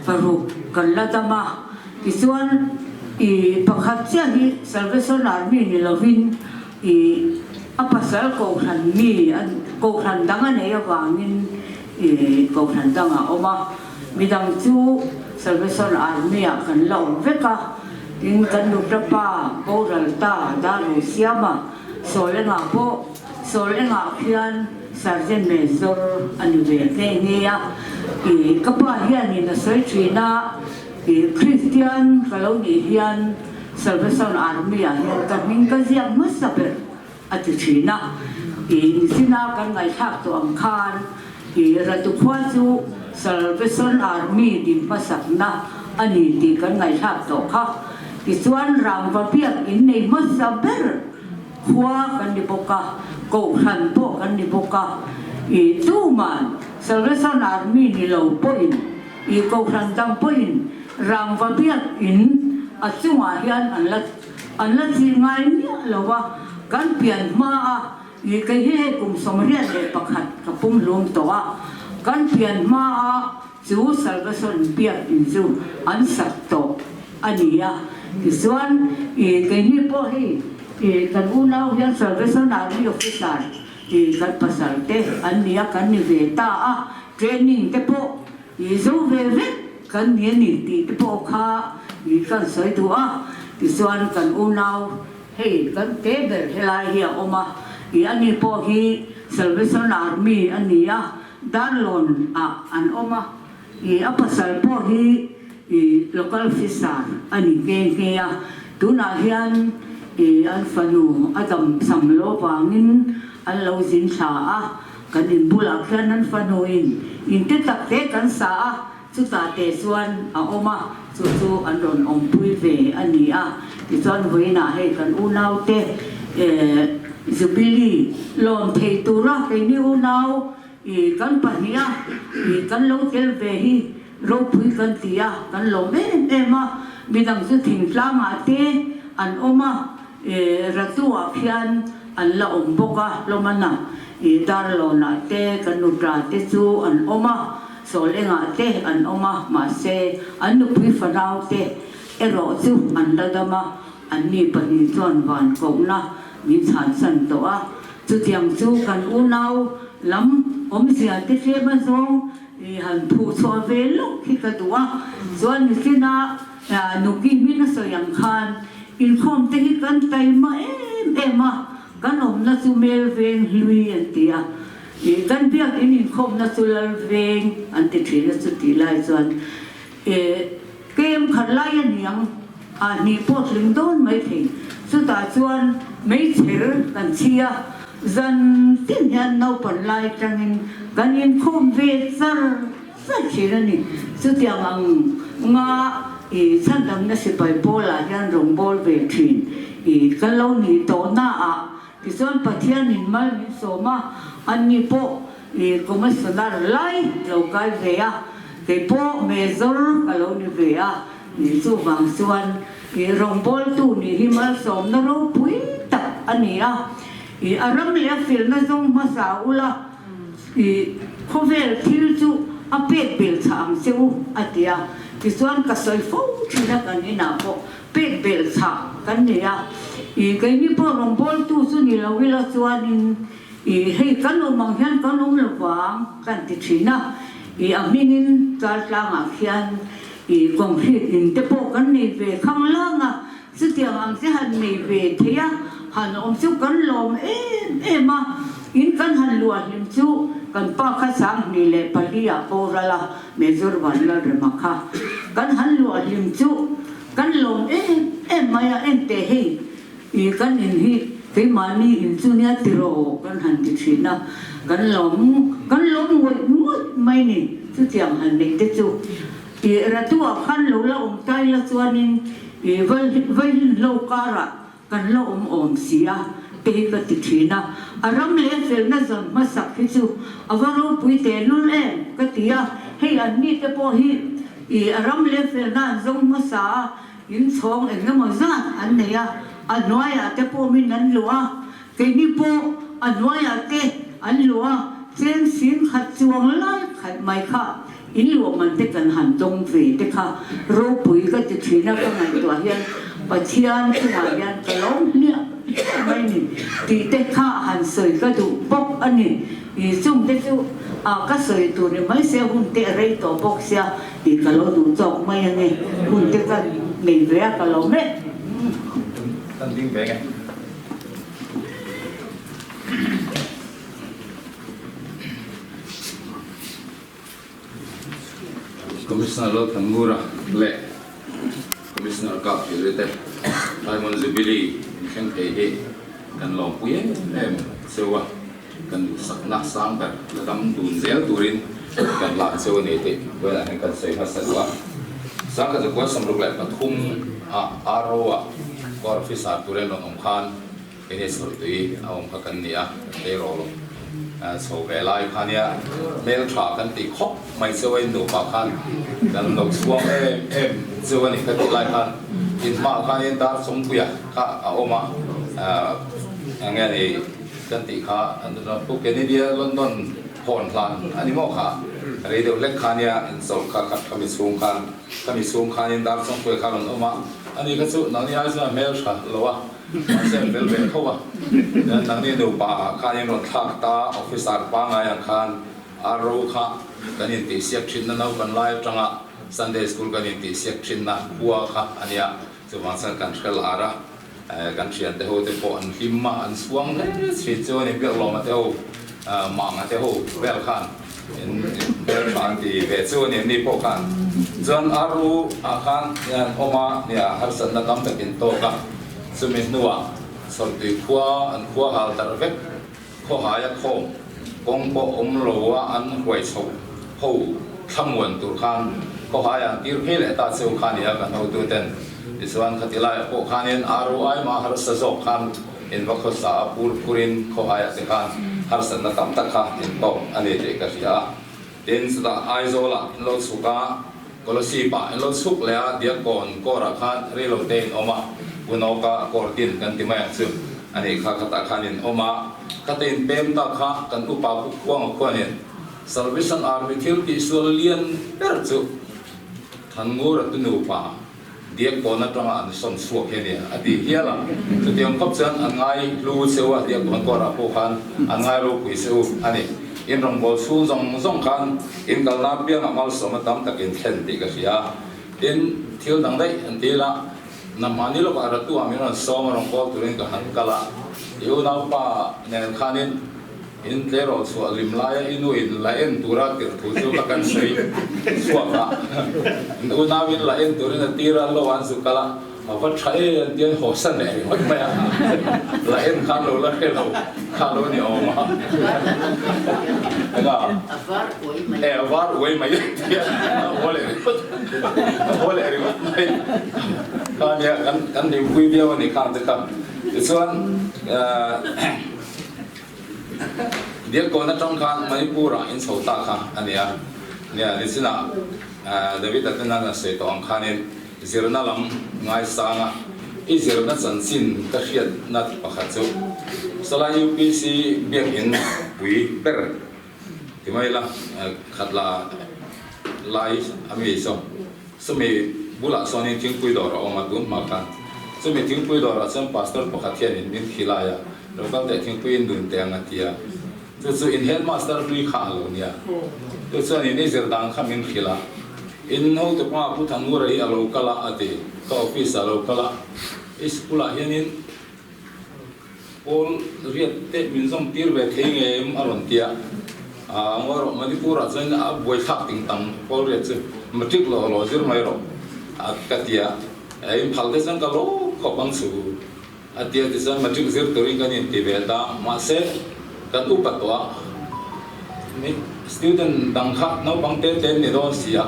[SPEAKER 2] Paruk kan la dam a, tichuan i pakhat chiah hi Salvation Army ni lovin i a pasal kohhran mi kohhran dang a nei avangin i kohhran dangah a awm a, midang chu Salvation Army ah kan la awm vek a, tin kan nuta pa boral ta Daru Siama sawl engah pawh sawl engah khian Sergeant Major a ni ve nghe nghe a, i ka pa hianin a sawi thin a, i Kristian ka lo nih hian Salvation Army ah hian ka hming ka ziak hmasa ber a ti thin a, i nichina kan ngaihthlak tawh ang khan i Ratukhua chu Salvation Army din hmasakna a ni tih kan ngaihthlak tawh kha, tichuan rangva biak innei hmasa ber Khua kan ni bawk a, Kohhran pawh kan ni bawk a, i tuman Salvation Army ni lo pawhin, i Kohhran dang pawhin rangva biak in a chungah hian an la an la chih ngai miah lo a, kan pian hma a, i kei hi hei kum 81 ka pum hlum tawh a, kan pian hma a chu Salvation biak in chu an sak tawh a ni a, tichuan i keini pawh hei i kan unau hian Salvation Army officer i kan pasal te an ni a, kan ni ve ta a, training te pawh i zo ve vek kan ni a ni tih te pawh kha i kan sawi duh a, tichuan kan unau hei kan te ber helai hi a awm a, i ani pawh hi Salvation Army a ni a. Darlawn ah an awm a, i a pasal pawh hi i local officer a ni nghe nghe a, tunah hian i an fanu a dam sam lo vangin an lo zin thla a, kan in bulah khian an fanu in in te tak te kan sa a, chutah te chuan a awm a, chu chu an rawn awmpui ve a ni a, tichuan vawiinah hei kan unaute Jubilee lawm thei tura keini unau i kan pahniha i kan lo tel ve hi ropui kan ti a, kan lawm em em a, midang chu thingtlangah te an awm a, Ratuah khian an la awm bawk a, Hlawmana i Darlawnah te kan nuta te chu an awm a. Sawl engah te an awm a, mahse an nupui fanau te erawh chu an la dam a, anni pahnih chuan van kohna min chhansan tawh a. Chutiang chu kan unau lam awmzia te tlem a zawng i han phuh chhuah ve lawk hi ka duh a, chuan nichina Nuki hming a sawi ang khan inkhawm te hi kan taima em em a, kan awmna chu Mel Veng hlui an ti a. Ih kan biak in inkhawmna chu lal veng an ti thin a chutih lai chuan ih kem khat lai a niang a hnih pawh tling dawn mai thei chutah chuan meichher kan chhi a zan tin hian naupan lai tangin kan inkhawm ve char char thin a ni chutiang ang nga ih chhandamna sipai pawlah hian rawngbâwl ve thin ih kan lo nih tawhna ah Tichuan Pathianin mal min sawm a, anni pawh i Commissioner lai lo kai ve a, kei pawh Major ka lo ni ve a, ni chuvang chuan i rawngbawltu nih hi malsawmna ropui tak a ni a, i a ram leh a felna zawng hmasa ula, i khawvel thil chu a pek bel chhah ang che u a ti a, tichuan ka sawi fo thin a kan inah pawh. Pek belh chhah kan nei a, ih keini pawh rawngbawltu chu ni lo ila chuanin ih hei kan awm ang hian kan awm lo vang kan ti thin a, ih a hmingin Chaltlangah khian ih concrete in te pawh kan nei ve khang lang a, chutiang ang che han nei ve thei a, han awm chu kan lawm em em a. In kan han luah hlim chu kan pa kha 2004 ah boral a, Major Vanlalrema kha kan han luah hlim chu kan lawm em em mai a, enteh hei i kan in hi keimahni in chu nia tiraw kan han ti thin a, kan lawm kan lawm ngawih ngawih mai ni chutiang han neih te chu. I Ratuah khan lo la awm tai la chuanin i Vaihlinhlo karah Kan la awm awm si a, te hi ka ti thin a. A ram leh felna zawn hmasak hi chu a va ropui tehlul em ka ti a. Hei an mite pawh hi i a ram leh felna an zawng hmasa a, inchhawng eng emaw zat an nei a, a hnuaiah te pawh min an luh a, keini pawh a hnuaiah te an luh a, cheng sing khat chuang lai khat mai kha in luah man te kan han dawng ve te kha ropui ka ti thin a, ka ngaihtuah hian Pathian chungah hian ka lo hliah hliah mai ni tih te kha han sawi ka duh bawk a ni. I chung te chu a ka sawi tur ni mai sia hun te a rei tawh bawk sia tih ka lo duh tawk mai a ni, hun te ka nei ve a ka lo mek.
[SPEAKER 9] Kan ding ve nge. Commissioner Lalthanmura leh Commissioner Kapthiri te Diamond Jubilee inthleng thei hi kan lawmpui em em cheu a, kan duhsakna sang ber la dam dun zel turin kan hlan cheu a ni tih vawiinah hian kan sawi hmasa duh a. Sangkhat zakua 63 ah RO ah Corps Officer turin rawn awm khan Keini chhawrtui a awm kha kan ni a, kan tleirawl chho ve lai kha nia hmeltha kan tih khawp mai cheu a, in nupa khan kan lo chhuang em em cheu a ni ka tih lai khan in hmaah khanin dar chawngpuia kha a awm a, eng nge ni kan tih kha Pu Kennedy-a London hawn hlan a ni maw kha, rei deuh hlek kha nia inchawlh kha khat khami chhung khan khami chhung khanin dar chawngpuia kha a rawn awm a, ani kha chu nangni ai chuan a hmeltha lo a. Mahse an fel ve tho a, nangni nupa khan in rawn thlak ta, officer pangngai ang khan RO kha kan intihsiak thinna naupan lai atanga Sunday school kan intihsiak thinna khua kha a nia, chuvang chuan kan hre lar a, kan thiante ho te pawh an hlim a, an chhuang hle thin chu a ni, Biaklawma te ho, Manga te ho vel khan in hmeltha an ti ve chu a ni, anni pawh khan chuan RO ah khan an awm a, nia harsatna tam takin tawk a. Chumi hnuah Sawrtui khua an khua hal darh vek, khawhaia khawm kawng pawh awm lo a an huai chho ho thlamuan tur khan khawhaia an tir phei leh ta cheu kha nia kan hotuten. Tichuan khati laiah pawh khanin ROI mah harsa zawk khan in va khawsa a pur phurin khawhaiah te khan harsatna tam tak kha in tawk a ni tih ka hria a. Tin chutah Aizawlah in lo chhuk a. Kolosip-ah in lo chhuk leh a, Diakkawn kawrah khan reilo te in awm a, Unawka kawr din kan ti mai ang chu a nih kha, khatah khan in awm a, khata in pem ta kha kan upa pu Khuanga khuanin Salvation Army thil tihsual lian ber chu Thanngura tu nupa Diakkawn atanga an sawn chhuak hi a ni a ti hial a, chutiang khawp chuan an ngai hlu cheu a, Diakkawn kawrah pawh khan an ngai ropui cheu a ni. In rawngbâwl chhung zawng zawng khan in kalna apiangah malsawmna tam takin thlen tih ka hria a. Tin, thil dang daih an ti ila, Namhmahni lawkah Ratuah min rawn sawm a rawngbâwl turin ka han kal a. I unaupa nen khanin in tleirawl chhuah lim laia i nu in la en tura tirh thu chu ka kan sawi chhuak a. In unauin la en turin a tir a, lo an zu kal a. A va tha e an ti an haw san leh ringawt mai a, la en khan lo la hre lo kha lo ni awm a. Enga?
[SPEAKER 8] A var uai mai.
[SPEAKER 9] E a var uai mai an ti a, a haw leh ringawt, a haw leh ringawt mai kha nia kan kan hlimpui viau a ni khang te kha. Tichuan Diakkawn atang khan Manipur ah in chho ta kha a nia, nia nichinah David a ten an sawi tawh ang khanin Zirna lam ngaisanga i zirna chanchin ka hriatna pakhat chu Salai UPC biakinn pui ber ti mai la khat la lai a mi saw chumi bulah chuanin thingpui dawr a awm a tun hma khan chumi thingpui dawrah chuan pastor pakhat hianin min khi lai a lo kal teh thingpui in dun teh ang a ti a chu chu in headmaster hlui kha a lo nia chu chuanin i zir dang kha min hrilh a. In naute pa Pu Thanngura hi a lo kal a, a ti. Ka office ah a lo kal a, i school ah hianin Pawl riat te min zawm tir ve thei ngem a rawn ti a, a ngawi rawh Manipur ah chuan a buai thlak ting tam pawl riat chu matric lo lo zir mai rawh a ka ti a, in phal te chuan ka lo khawp ang chu a ti a tichuan matric zir turin kan inti ve ta mahse kan upa tawh a mi student dang kha naupang te te an ni dawn si a.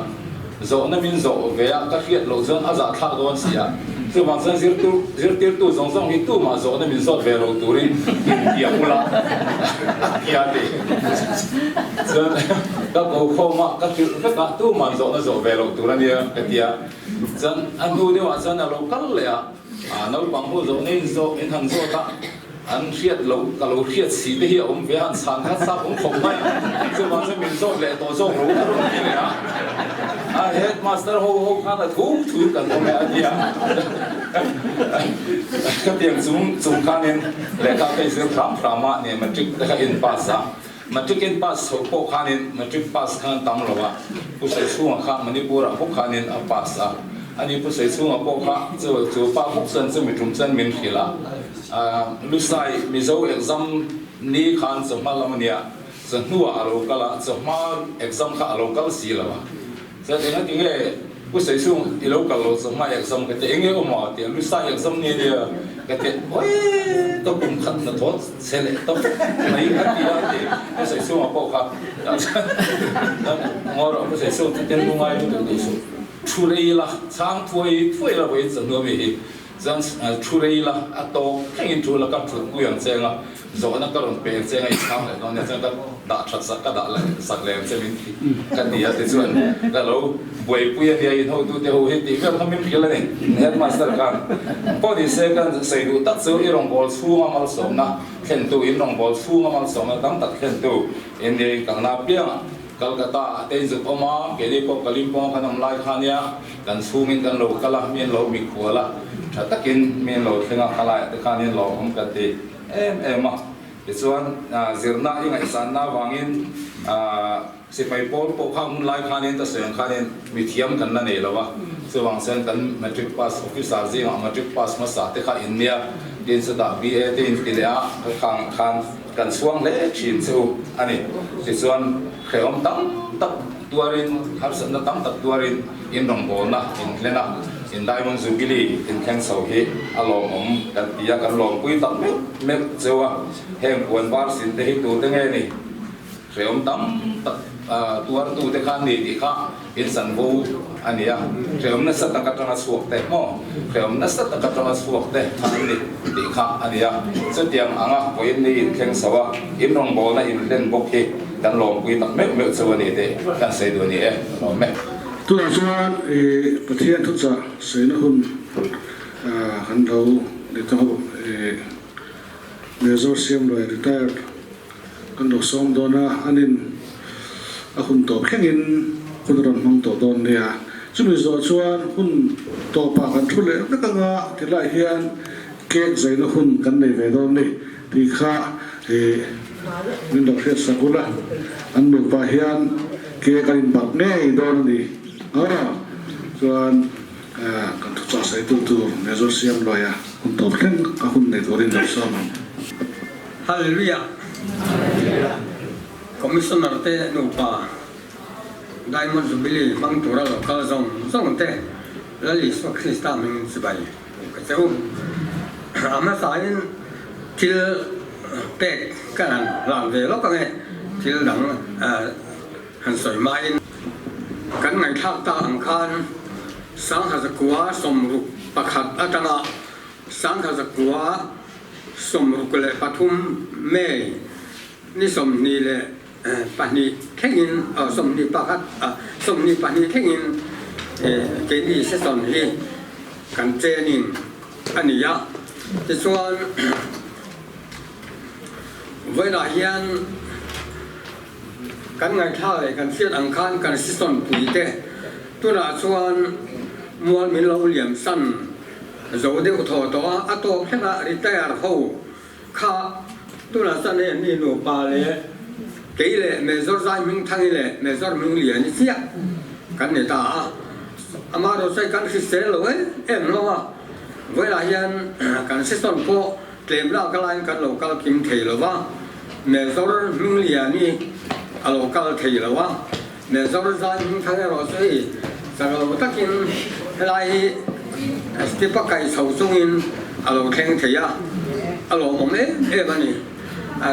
[SPEAKER 9] Zawhna min zawh ve a, ka hriat loh chuan a zahthlak dawn si a. Chuvang chuan zirtu zirtirtu zawng zawng hi tumah zawhna min zawt ve lo turin intiam ula a ti a ti. Chuan ka ko khawm a, ka hrilh vek a, tumah zawhna zawh ve loh tur a nia ka ti a. Chuan a hnu deuhah chuan a lo kal leh a, naupang ho zawhna in zawh in han zawt a. An hriat loh ka lo hriat si te hi a awm ve a, an chhan khat sak awm khawp mai. Chuvang chuan min zawt leh tawh zawk lo a rawn ti leh a. A headmaster ho ho khan a thu thu kan awm e a ti a. Ka tiang chung chung khanin lehkha ka inzir hram hram a, ni matric te kha in pass a. Matric in pass chhoh pawh khanin matric pass khan tam lo a, Pu Saichhunga kha Manipur ah bawk khanin a pass a. Ani Pu Saichhunga pawh kha chu chu pa bawk chuan chumi tum chuan min hrilh a. Lusai Mizo exam ni khan chawhma lam a nia, chawhnuah a lo kal a, chawhma exam kha a lo kal si lo a. Chuan enga tinge Pu Saichhung i lo kal lo chawhma exam ka ti, enge awm a ti a, Lusai exam ni ania ka ti, Awii ka kum khat na thawt che leh tawp mai a ti a ti Pu Saichhunga pawh kha. Ngaw rawh Pu Saichhung chu ten lungai lutuk duh suh, thu rei la, chhang thuai thuai la vawiin chawhnu ami hi. Chuan thu rei la, a tawk thlengin thu la ka thut pui ang che anga, zawhna ka rawn pe ang che anga i chhang leh dawn nia, chuan ka dah that sak, ka dah leh sak leh ang che min ti ka ti a, tichuan ka lo buaipui a nia in hotute ho hi tih vel kha min hrilh a ni, headmaster khan pawh ni se ka sawi duh tak chu i rawngbâwl chhunga malsawmna thlentu, in rawngbâwl chhunga malsawmna tam tak thlentu in nia in kalna apiangah Calcutta ah te in zuk awm a, keini pawh Kalimpong kan awm lai kha nia kan chhungin kan lo kal a, mi an lo mikhual a, tha takin mi an lo thleng a, khalaiah te khan in lawmawm kan ti em em a. Tichuan zirna i ngaihsanna avangin sipai pawl pawh kha hun lai khanin ka sawi ang khanin mithiam kan la nei lo a, chuvang chuan kan matric pass officer zingah matric pass hmasa te kha in nia, tin chutah BA te in ti leh a, khang khan Kan chhuang hle thin che u a ni. Tichuan, hrehawm tam tak tuarin, harsatna tam tak tuarin in rawngbawlna in hlen a, in Diamond Jubilee in thleng chho hi a lawmawm kan ti a, kan lawmpui tak meuh meuh che u a. Heng puan var sin te hi tute nge ni? Hrehawm tam tak tuartute kha an ni tih kha in chanvo a ni a, hrehawm nasa tak atanga chhuak te maw, hrehawm nasa tak atanga chhuak te kha an ni tih kha a ni a. Chutiang anga vawiin ni in thleng chho a, in rawngbawlna in hlen bawk hi kan lawmpui tak meuh meuh chu a ni tih kan sawi duh a ni e, ka lawm e.
[SPEAKER 1] Tunah chuan i Pathian thuchah sawina hun kan lo ni ta ho i Major Siamluai retired Kan lo sawm dawn a, anin a hun tawp thlengin hun a rawn hmang tawh dawn nia. Chumi zawh chuan hun tawpah kan thu leh vek anga tilai hian cake zaina hun kan nei ve dawn ni tih kha ih min lo hriat sak ula, an nupa hian cake an inbarh ngei dawn a ni. Aw chuan kan thuchah sawitu tur Major Siamluaia hun tawp thleng a hun nei turin lo sawm ang.
[SPEAKER 10] Hallelujah! Commissioner te nupa Diamond Jubilee hmang tura lo kal zawng zawng te Lal Isua Krista hmingin chibai ka che u. A hmasain thil pek ka han hlan ve lawk ange, thil dang han sawi hmain. Kan ngaihthlak ta ang khan Sangha zakua 61 atanga Sangha zakua 63 May ni 22 thlengin 21 22 thlengin keini session hi kan training a ni a. Tichuan vawiinah hian kan ngaihthla leh kan hriat ang khan kan session pui te tunah chuan mual min lo liam san Zo deuh thaw tawh a, a tawp thlengah retire ho kha tunah chuan hei an ni nupa leh kei leh Major Zai Hmingthangi leh Major Hmingliani chiah kan ni ta a, amaherawhchu hei kan hrisel lo em em hlawm a, vawilah hian kan season pawh. Tlem lak laiin kan lo kal kim thei lo va, Mezor Hmingliani a lo kal thei lo a, Mezor zai hming thar erawh chu hei chak lo takin helai hi step a kaih chho chungin a lo thleng thei a, a lawmawm em em a ni.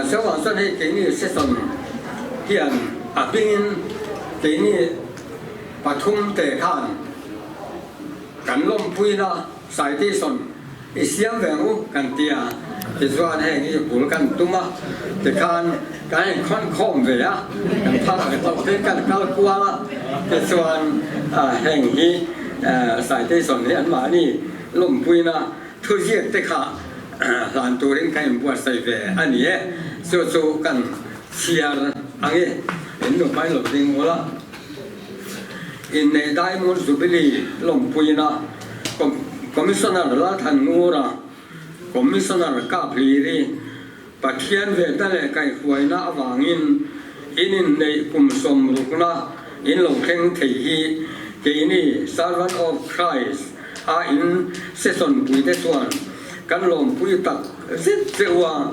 [SPEAKER 10] Chuvang chuan hei keini session hian a hmingin keini pathum te khan kan lawmpuina citation I siam ve ang u kan ti a, tichuan heng hi bul kan tum a, tikhan kan inkhawn khawm ve a, kan phak ang tawk te kan kal kual a, tichuan heng hi citation hi anmahni lawmpuina thuziak te kha hlan turin kan inbuatsaih ve a ni e, chu chu kan chhiar ang e, in nupai lo ding ula. Inneih Diamond Jubilee lawmpuina Commissioner Lalthanngura, Commissioner Kaphiri, Pathian venna leh kaihhruaina avangin in inneih kum sawmrukna in lo thleng thei hi keini Servant of Christ a in session puite chuan kan lawmpui tak zet che u a,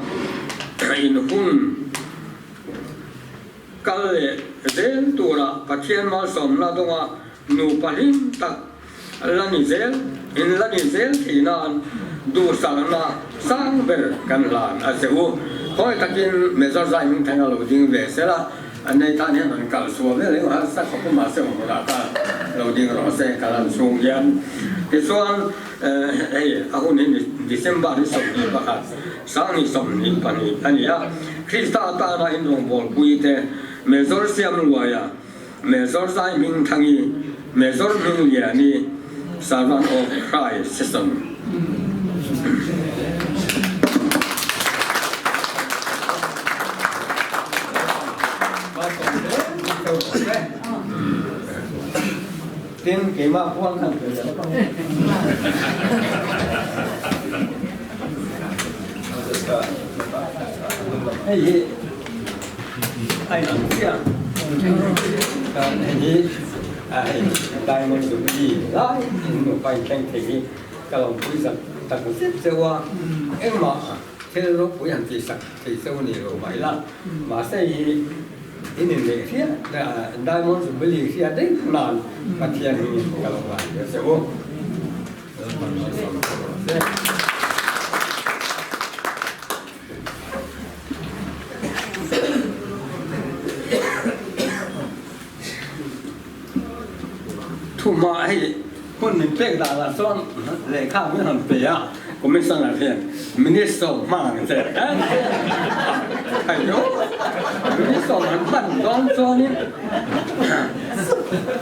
[SPEAKER 10] in hun Kal leh zel tura Pathian malsawmna dawnga nupa hlim tak la ni zel in la ni zel thei nan duhsakna sang ber kan hlan a che u. Khawi takin Major Zai hming thleng a lo ding ve sel a, an nei tan hian an kal sual vel eng harsa khawp a mahse awmhmunah kha lo ding rawh se kal an chhung hian. Tichuan hei a hun hi December ni 21 Sangni 22 a ni a, Krista atana inrawngbawlpui te, Mezor Siamluaia, Mezor Zai Hmingthangi, Mezor Hmingliani, Servant of Christ Session. Tin, keimah puan khan pe leh lawk ang. Hei hi a inang chiah hei hi hei diamond jubilee lai in nupa inthleng thei hi ka lo pui zak tak zet cheu a, engmah thil ropui han tihsak thei cheu a ni lo mai la, mahse hei hi in inneih hriat diamond jubilee hriat daih nan Pathian hmingin ka lo ngai ve cheu u. Thuma hei hun min pek dan ah chuan lehkha min han pe a, Commissioner hian Minister hmang che aiyo Minister han hman dawn chuanin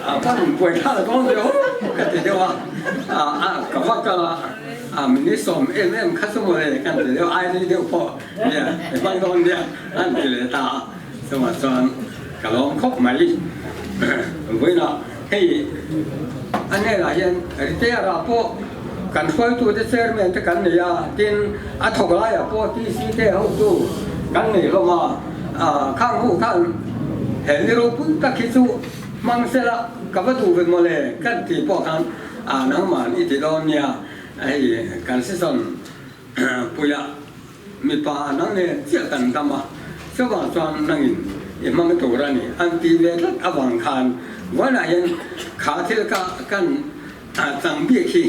[SPEAKER 10] a hman buaithlak dawn deuh ka ti deuh a. Ka va kal a, a mini sawm em em kha chu mawle kan ti deuh, ai ni deuh pawh nia i hmang dawn nia an ti leh ta a, chungah chuan ka lawm khawp mai. Vawiinah hei a hnenah hian Riteara pawh kan hruaitute chairman te kan nei a, tin a thawk laiah pawh TC te hotu kan nei hlawm a, khang ho khan he ni ropui tak hi chu Hmang sela ka va duh ve mawle kan tih pawh khan a nangman i ti dawn nia, hei kan season puiah mipa nang nen chiah kan dam a, chuvang chuan nangin i hmang tur a ni an tih ve tlat avang khan vawiinah hian kha thil kha kan chang bik hi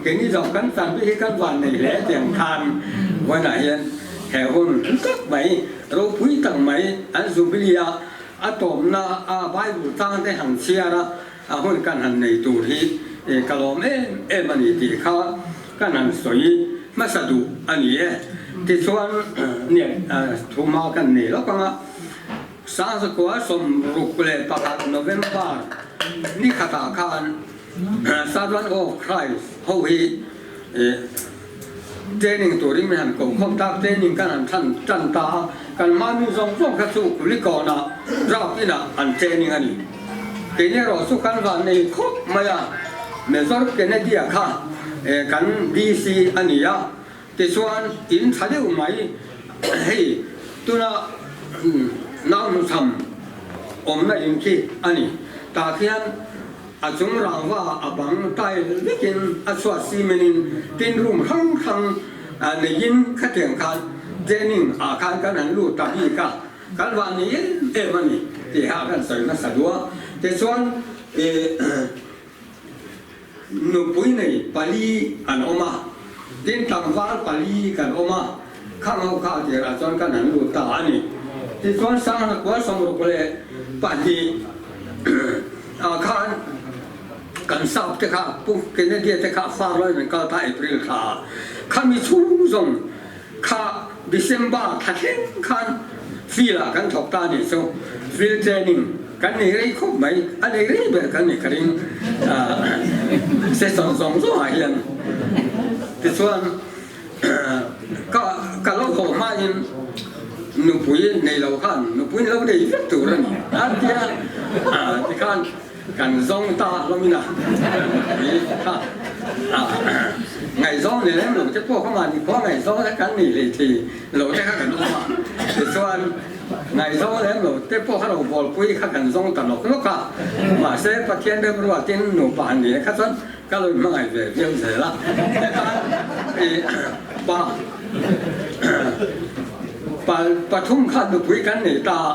[SPEAKER 10] keini zawng kan chang bik hi kan van nei hle tiang khan vawiinah hian he hun tak mai ropui tak mai an jubilee a A tawpna a Bible tang te han chhiar a, a hun kan han nei tur hi ka lawm em em a ni tih kha kan han sawi hmasa duh a ni e. Tichuan nia thu hma kan nei lawk ang a, Sangzakua 61 November ni khatah khan Servant of Christ ho hi Training turin min han ko khawm tak, training kan han thlan tan ta a, kan mahni zawng zawng kha chu Kulikawnah Drought inah an training a ni. Keini erawh chu kan van nei khawp mai a, Major Kennedy-a kha kan DC a ni a, tichuan in tha deuh mai hei tuna nauhnuchham awmna in khi a ni. Tah khian A chung rangva a bang tile vekin a chhuat cement in tin room hrang hrang Neiin khatiang khan training ah khan kan han lut ta bik a, kan van ni em em a ni tih kha kan sawi hmasa duh a. Tichuan nupui nei pali an awm a, tin tlangval pali kan awm a, khang ho kha tirah chuan kan han lut ta a ni. Tichuan Sanghna kua 62 ah khan Kan sap te kha Pu Kennedy-a te kha far lawiin an kal ta April thla ah. Khami chhung zawng kha December thla thleng khan field ah kan thawk ta anih chu. Field training kan nei rei khawp mai, a nei rei ber kan nih ka ring session zawng zawng ah hian. Tichuan ka ka lo haw hmain nupui nei lo khan nupui lo nei vek tur a ni a tia tikhan Kan zawng ta hlawmin a ni kha ngaihzawng ni lem lo te pawh kha mahni khua ngaihzawng te kan nih hlei thei lo te kha kan awm a, tichuan ngaihzawng lem lo te pawh kha lo bawlpui kha kan zawng ta nawk nawk a, mahse Pathian remruatin nupa han ni kha chuan ka lo inhmangaih ve viau zel a, hetan i pa pa pathum kha nupui kan nei ta a.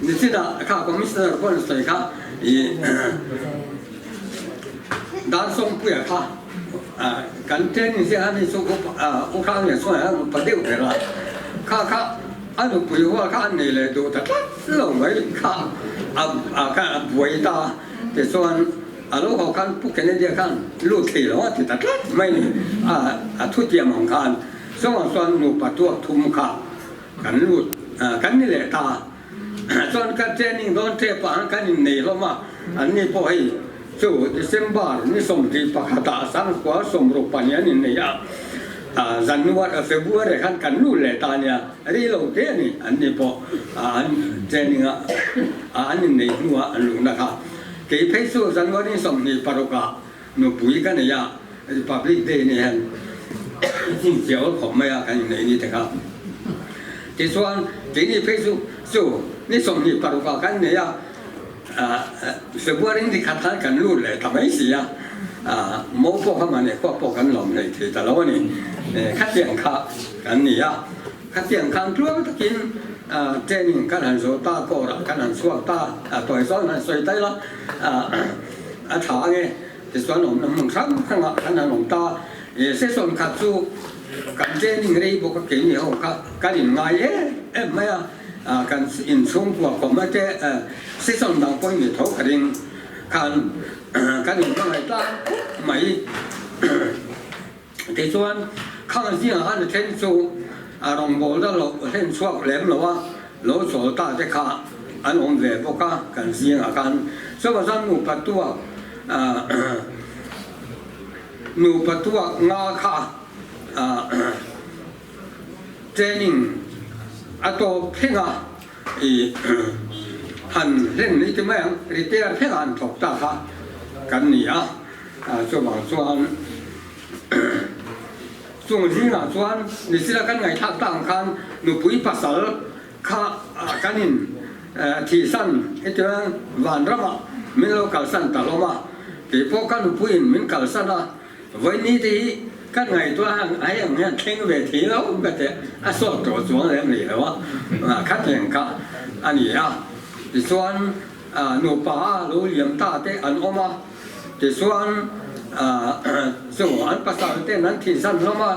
[SPEAKER 10] Nichinah kha Commissioner pawh an sawi kha i Darsawmpuia kha kan training ziah a ni chu u Hrang leh Chhuanah hian upa deuh ber a, kha kha a nupui hual kha an nei leh duh ta tlat lo mai kha a buai ta tichuan a lo haw khan Pu Kennedy-a khan lut thei lo a ti ta tlat mai ni a thutiam ang khan chungah chuan nupa tuak thum kha Kan lut kan ni leh ta. Chuan ka training dawn tep ah kan innei hlawm a, an ni pawh hei chu December ni 21 ah Sangkua 62 an innei a, January February khan kan lut leh ta nia, rei lo te a ni an ni pawh an training a an innei hnu ah an luhna kha. Kei phei chu January 26 ah nupui ka nei a, Republic Day ni hian infial khawp mai a kan innei ni te kha. Tichuan keini phei chu chu ni 26 ah kan nei a, February ni khat khan kan lut leh ta mai si a, mo pawh kha mahni khua pawh kan lawm hlei thei ta lo a ni. Khatiang kha kan ni a, khatiang khan tluang takin training kan han zo ta, court ah kan han chhuak ta, tawi zawn han sawi ta ila. A tha ange tichuan awmna hmun hrang hrangah khan an awm ta. Session khat chu kan training rei bawk a keini ho kha kan inngai em em mai a, kan inchhungkua khawm mai te session dang pawhin ni tho ka ring khan kan inhmangaih tlang khawp mai. Tichuan khang zingah khan a then chu a rawngbawlna lo hlen chhuak lem lo a, lo chawl ta te kha an awm ve bawk a kan zingah khan. Chuvang chuan nupa tuak nupa tuak nga kha training a tawp thleng a i han hlen mai ti mai ang, repair thleng a han thawk ta kha kan ni a, chuvang chuan chung zingah chuan nichina kan ngaihthlak tak ang khan nupui pasal kha kan in thihsan hetiang vanramah min lo kalsan ta hlawm a, keipawh ka nupuiin min kalsan a. Vawiini te hi kan ngaihtuah ang ai ang hian thleng ve thei lo ka ti a, sawt tawh chuang lem rih lo a, khateng kha a ni a. Tichuan nupa a lo liam ta te an awm a, tichuan chu an pasal ten an thihsan hlawm a,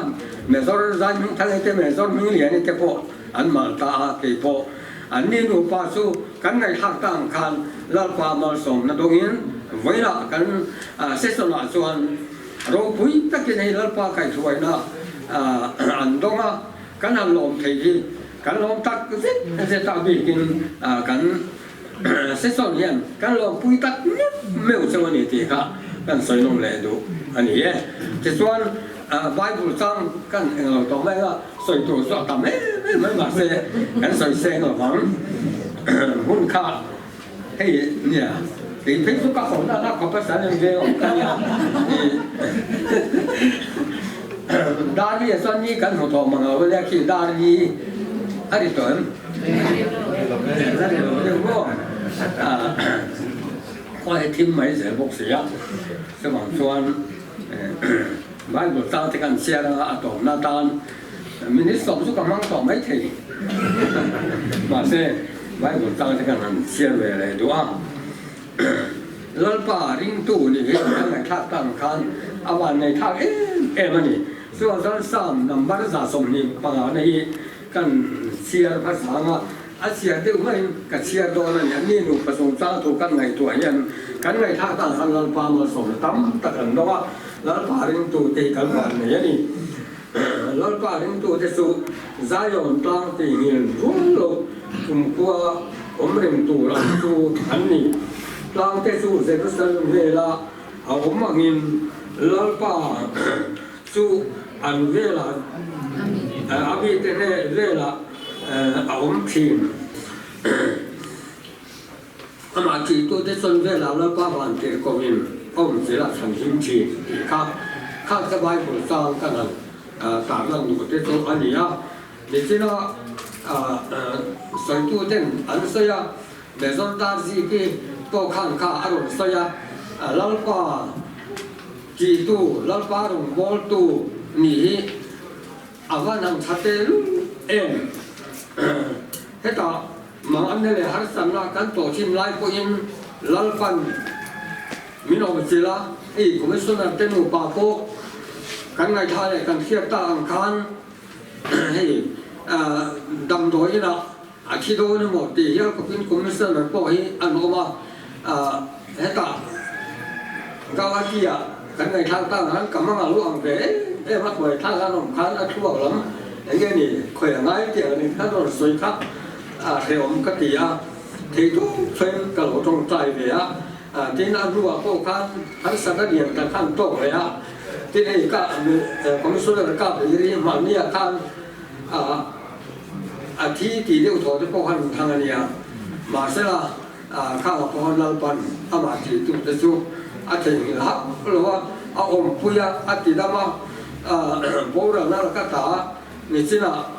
[SPEAKER 10] Mezor Zaihmingthanga te Mezor Hmingliani te pawh an mal ta a, kei pawh an ni nupa chu kan ngaihthlak ta ang khan Lalpa malsawmna dawngin vawilah kan session ah chuan ropui takin hei Lalpa kaihhruaina an dawng a, kan han lawm thei hi kan lawm tak zet zet a bikin kan session hian kan lawmpui tak meuh meuh cheu a ni tih kha kan sawi nawm leh duh a ni e. Tichuan Bible chang kan englo tawh mai anga sawi tur chu a tam em em mai mahse kan sawi seng lovang hun kha Hei nia, kei phei chu ka hawn a, khawp a san em veng awm ka nia. Dar hi chuan ni kan hmu tawh mang lo ania khi dar hi a ri tawh em? A ri lo deuh maw? Khaw he thim mai zel bawk si a, chuvang chuan. Bible tang te kan chhiar anga a tawpna atan minute sawm chu ka hmang tawh mai thei. Mahse, Bible tang te kan han chhiar ve leh duh a. Lalpa ringtu nih hi kan ngaihthlak tang khan a van ngaihthlak em em a ni. Chuan chuan Psalm number 25 na hi kan chhiar hmasa anga a chhiar deuh maiin ka chhiar dawn a ni. An ni nupa chungchang thu kan ngaihtuah hian kan ngaihthlak tang khan Lalpa malsawmna tam tak an dawng a, Lalpa ringtute hi kan van nei a ni. Lalpa ringtute chu Zion tlang tih ngil rual lo kumkhua awm reng tur ang chu an ni. Tlangte chu Jerusalem vela a awm angin Lalpa chu an velah a mite velah a awm thin. Amah thiltute chuan velah Lalpa van tirh kawngin awm zela chhan him thin tih kha kha ka Bible chang ka han tarlan duh te chu a ni a. Nichina sawituten an sawi a, Mezon Darzi-ki pawh khan kha a rawn sawi a, Lalpa tihtu, Lalpa rawngbawltu nih hi a van han tha tehlul em? Hetah Manganna leh harsatna kan tawh thin lai pawhin Lalpan min awm chilh a, hei Commissioner te nupa pawh kan ngaihthla leh kan hriat ta ang khan hei damdawi inah a thi dawn emaw tih hial khawpin Commissioner pawh hi an awm a, hetah Gauhati-ah kan ngaihthlak ta ang khan ka hmang a lu ang ve em em a, hruaithlak an awm khan a thluak lam eng nge ni khawi a ngai tih ang in khan rawn sawi kha a hrehawm ka ti a, theihtawp thleng ka lo tawngtai ve a, tin a hnuah pawh khan harsat a lian ta khan tawk leh a, tin hei ka Commissioner ka bei ri mahnia khan a thi tih deuh thaw te pawh khan thang a nia, mahsela khangah pawh khan Lalpan amah tihtu te chu a theihnghilh hauh lo a, a awmpui a, a tidam a, boralna laka ta nichinah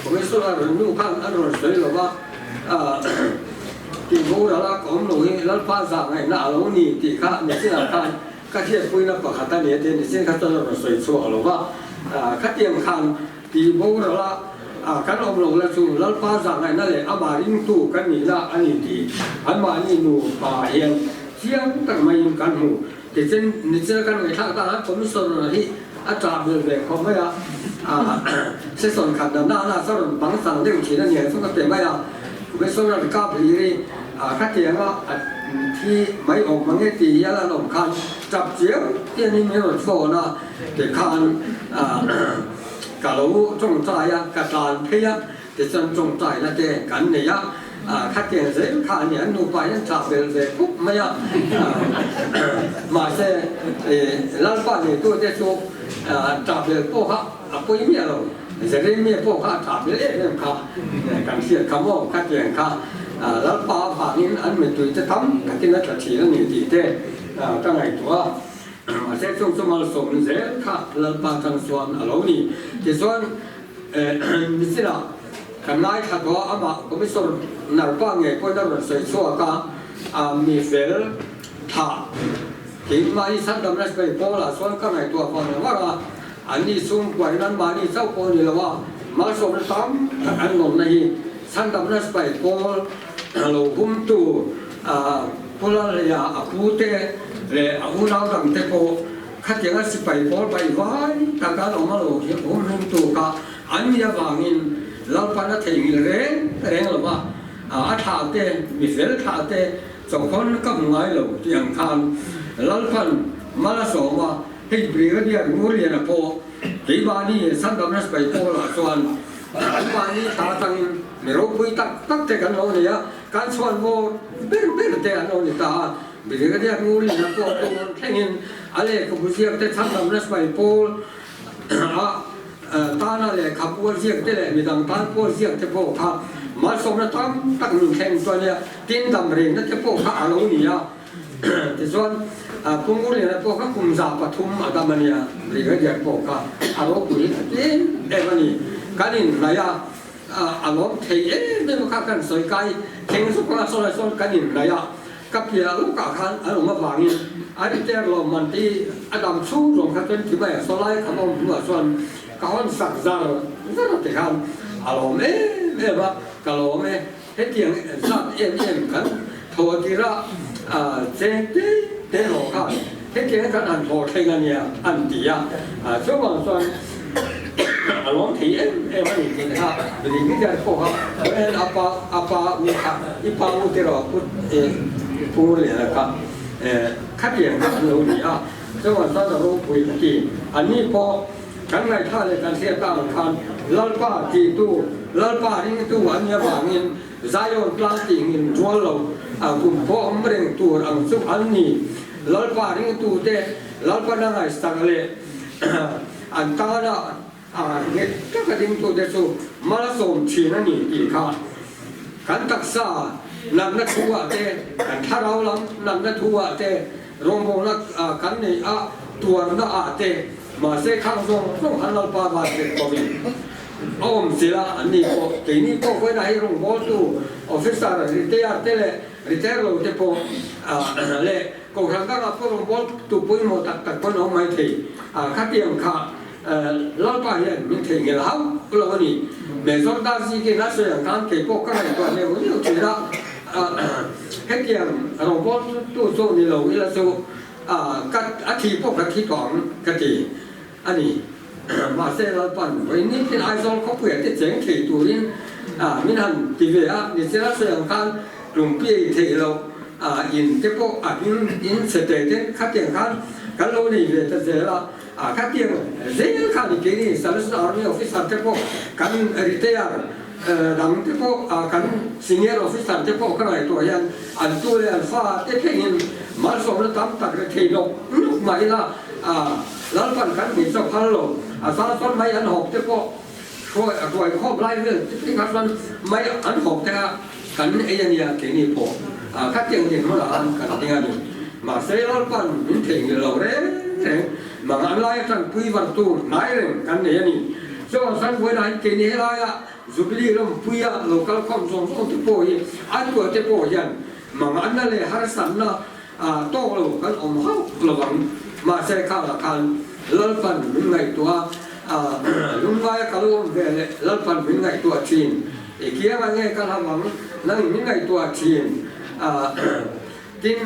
[SPEAKER 10] Commissioner nu khan an rawn sawi lo va, tih boral a ka awm lo hi Lalpa zah ngaihna a lo ni tih kha nichinah khan ka hriatpuina pakhat a ni a ti a, nichin kha chuan a rawn sawi chhuak lo va, khatiang khan tih boral a kan awm lo la chu Lalpa zah ngaihna leh amah ringtu kan nihna a ni tih anmahni nupa hian chiang tak maiin kan hmu. Tichin nichin kan ngaihthlak ta khan Commissioner hi a ṭah hmel ve khawp mai a, session khat dan na na chuan rawn bang sang deuh thin a ni ang chu ka ti mai a, Commissioner kap hlir hi khatiang a thi mai awm mang e tih hial an awm khan ṭap chiang chiangin min rawn phone a, tikhan ka lo tawngtai a, ka tlan phei a. Tichuan tawngtaina te kan nei a, khatiang zel kha a ni, an nupa hian tha bel ve khawp mai a, mahse Lalpa neitute chu tha bel pawh kha a pawi miah lo, Jeremia pawh kha a tha bel em em kha kan hriat kha maw, khatiang kha Lalpa avangin an mittui te tam takin a tla thin a ni tih te ka ngaihtuah a, mahse chung chu malsawm zel kha Lalpa tan chuan a lo ni. Tichuan. Nichina kan ngaithla tawh a, amah Commissioner pa ngei pawhin a rawn sawi chhuak a, a mi fel thah tiin mahni chhandamna sipai pawlah chuan ka ngaihtuah vang vang a, anni chhungkuain anmahni chauh pawh a ni lo a, malsawmna tam tak an nawmna hi chhandamna sipai pawl lo humtu Pu Lalhleia a pute leh a unau dangte pawh Khatianga sipai pawl bai vai tak an awm a lo hum hlum tu kha an mi avangin Lalpan a theihnghilh reng reng lo va, a thla te, mi fel thla te chawkhawn ka hmu ngai lo tih ang khan Lalpan mal a sawm a, hei Brigadier Ngurliana pawh keimahni Sandamna sipai pawlah chuan anmahni thla atangin mi ropui tak tak te kan lo nei a, kan chhuan maw ber ber te an lo ni ta a. Brigadier Ngurliana pawh tun thlengin a lehkhabu ziak te chhandamna sipai pawl a tana lehkhabu a ziak te leh midang tan pawh a ziak te pawh kha malsawmna tam tak min thleng chu a nia, tin dam rengna te pawh kha a lo ni a. Tichuan Pu Ngurliana pawh kha kum 300 a dam a nia, Brigadier pawh kha a ropui em em a ni. Kan inhnaih a. A lawm thei em em a kha kan sawi kai thleng zuk a saw lai sawn kan inhnaih a. Ka piah lawkah khan an awm avangin a retire lawmman te hi a dam chhung zawng kha chuan ti mai a, sawlai kham a awm hnuah chuan ka hawn sak zar zar a ti khan a lawm em em a, ka lawm e, hetiang zat em em kan thaw tir a cheng te te hlawh khan hetiang kan han hlawh thleng a nia an ti a, chuvang chuan a lawm thei em em a ni tih kha leader pawh kha en a pa a pa u kha i pa u te rawh put pu leh kha khatiang kha an lo ni a chuan chuan a ropui ka ti an ni pawh kan ngaihthla leh kan hriat ta ang khan Lalpa tih tu Lalpa ring tu an nia vangin Zion tlang tih ngin rual lo a kum pawh awm reng tur ang chu an ni Lalpa ring tu te Lalpa na ngaihsak leh an tana A nghet taka dingtute chu malsawm thin a ni tih kha kan taksa natna thu-ah te, kan thlarau lam natna thu-ah te, rawngbawlna kan neih a tuarna-ah te, mahse khang zawng zawng han Lalpa van tirh tawhin a awm chilh a, anni pawh keini pawh vawiinah hei rawngbawltu officer retire te leh retire lo te pawh leh kohhran dangah pawh rawngbawltu pawimawh tak tak pawh an awm maithei a, khatiang kha Lalpa hian min theihnghilh hauh lo a ni. Mezawr dar zikin a sawi ang khan kei pawh ka ngaihtuah neuh neuh thin a, hetiang rawngbawl tu chu ni lo ila chu ka a thi pawh ka thi tawh ang ka ti a ni. Mahse Lalpan vawi nitin Aizawl khawpuia te cheng thei turin min han ti ve a, nichina sawi ang khan tlumpi ei theih loh in te pawh a hming in chhe te te khatiang khan kan lo nei ve ta zel a. A khatiang zel kha ni keini Service Army Officer te pawh kan retire dang te pawh kan Senior Officer te pawh ka ngaihtuah hian an tu leh an fa te thlengin malsawmna tam tak re thei nawk nawk mah ila Lalpan kan hmui chu a phal lo. A zal chuan mai an hawp te pawh hruai ruai khawm lai vel te thleng kha chuan mai an hawp te kha kan ei a nia keini pawh khatiang dinhmunah khan kan ding a ni. Mahse Lalpan min theihnghilh lo reng reng mang an lai atang pui var tur hnai reng kan nei a ni. Chuan Sanvuaina hi keini helaia Jubilee lawmpuia lo kal khawm zawng zawng te pawh hi an tuah te pawh hian mang anna leh harsatna tawk lo kan awm hauh lo ang. Mahse khangah khan Lalpan min ngaihtuah a, lungngaia ka lo awm ve leh Lalpan min ngaihtuah thin. I kianga nge ka hlam ang nangin min ngaihtuah thin. Tin,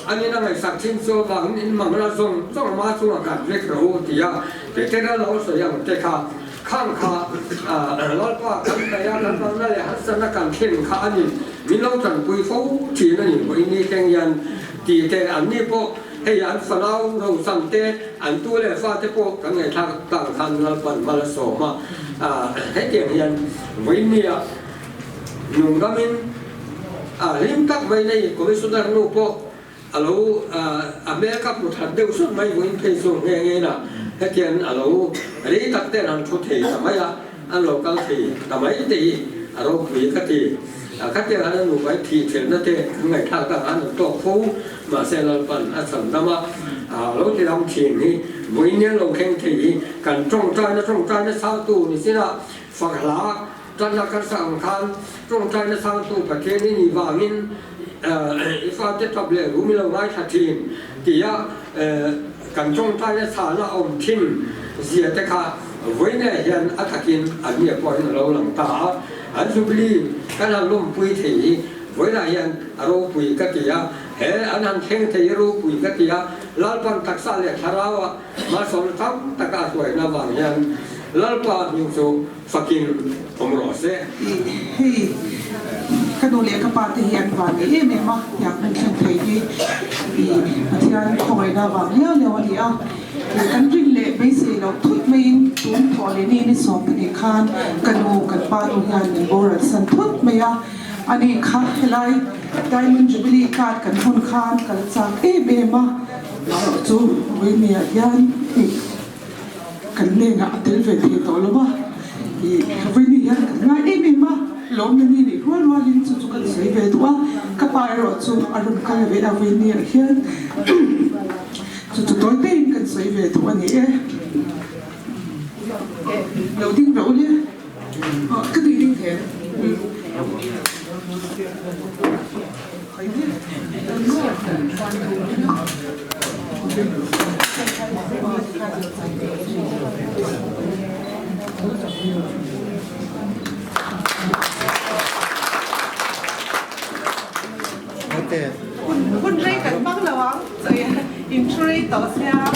[SPEAKER 10] an in a ngaihsak thin chu avangin in mangra zawng zawng ama chungah kan vek rawh u ti a, Petera lo sawi ang te kha khang kha Lalpa kan hnaih a, kan manna leh harsatna kan thlen kha a ni, min lo tanpui fo thin a ni vawiin ni thleng hian ti te, an ni pawh hei an fanau rosang te, an tu leh fa te pawh kan ngaihthlak tang khan Lalpan mal a sawm a, hetiang hian vawiin nia Nungdamin a hlim tak mai nei Commissioner nu pawh a lo a hmel kha hmu that deuh sut mai vawiin phei chu nghe nghe na hetiang a lo rei tak ten han thu thei ta mai a, an lo kal thei ta mai te hi a ropui ka ti. Khatiang han a nupa hi thih thelna te an ngaihthlak tak han an tawk fo mahse Lalpan a chhan dam a, a lo ti dam thin hi vawiin hian lo thleng thei hi kan tawngtaina tawngtaina chhangtu ni chin a fak hla Tanna kan sak ang khan tawngtaina sangtu Pathian i nih vangin i fate tap leh rum i lo ngaithla thin tia kan tawngtaina chhana awm thin zia te kha vawiinah hian a takin an nia pawhin a lo lang ta a. An Jubilee kan han lawmpui thei hi vawiinah hian a ropui ka ti a, he an han thleng thei hi ropui ka ti a, Lalpan taksa leh thlarauah malsawmna tam taka a hruaina avang hian Lalpa hming chu Fakin awm rawh se.
[SPEAKER 11] Hei ka nu leh ka pa te hi an van nei em em a, tiang hmun thlen thei hi i Pathian khawngaihna vang liau liau a ni a. Kan rin leh beisei loh thut maiin tun thawh leh ni ni sawm pahnih khan ka nu kan pa nu hian min boral san thut mai a. Ani kha helai Diamond Jubilee card kan hun khan ka la chak em em a, erawh chu Vawinia hian Kan hnenah a tel ve thei tawh lo a, ih Vawini hian kan ngai em em a, lawmna ni nih rual rualin chu chu kan sawi ve duh a, ka pa erawh chu a rawn kal ve a Vawini ah hian chu chu tawi taiin kan sawi ve duh a ni e. Lo ding rawh u le, ka tih ding thei. Hun rei kan hmang lo ang, in thu rei tawh sia.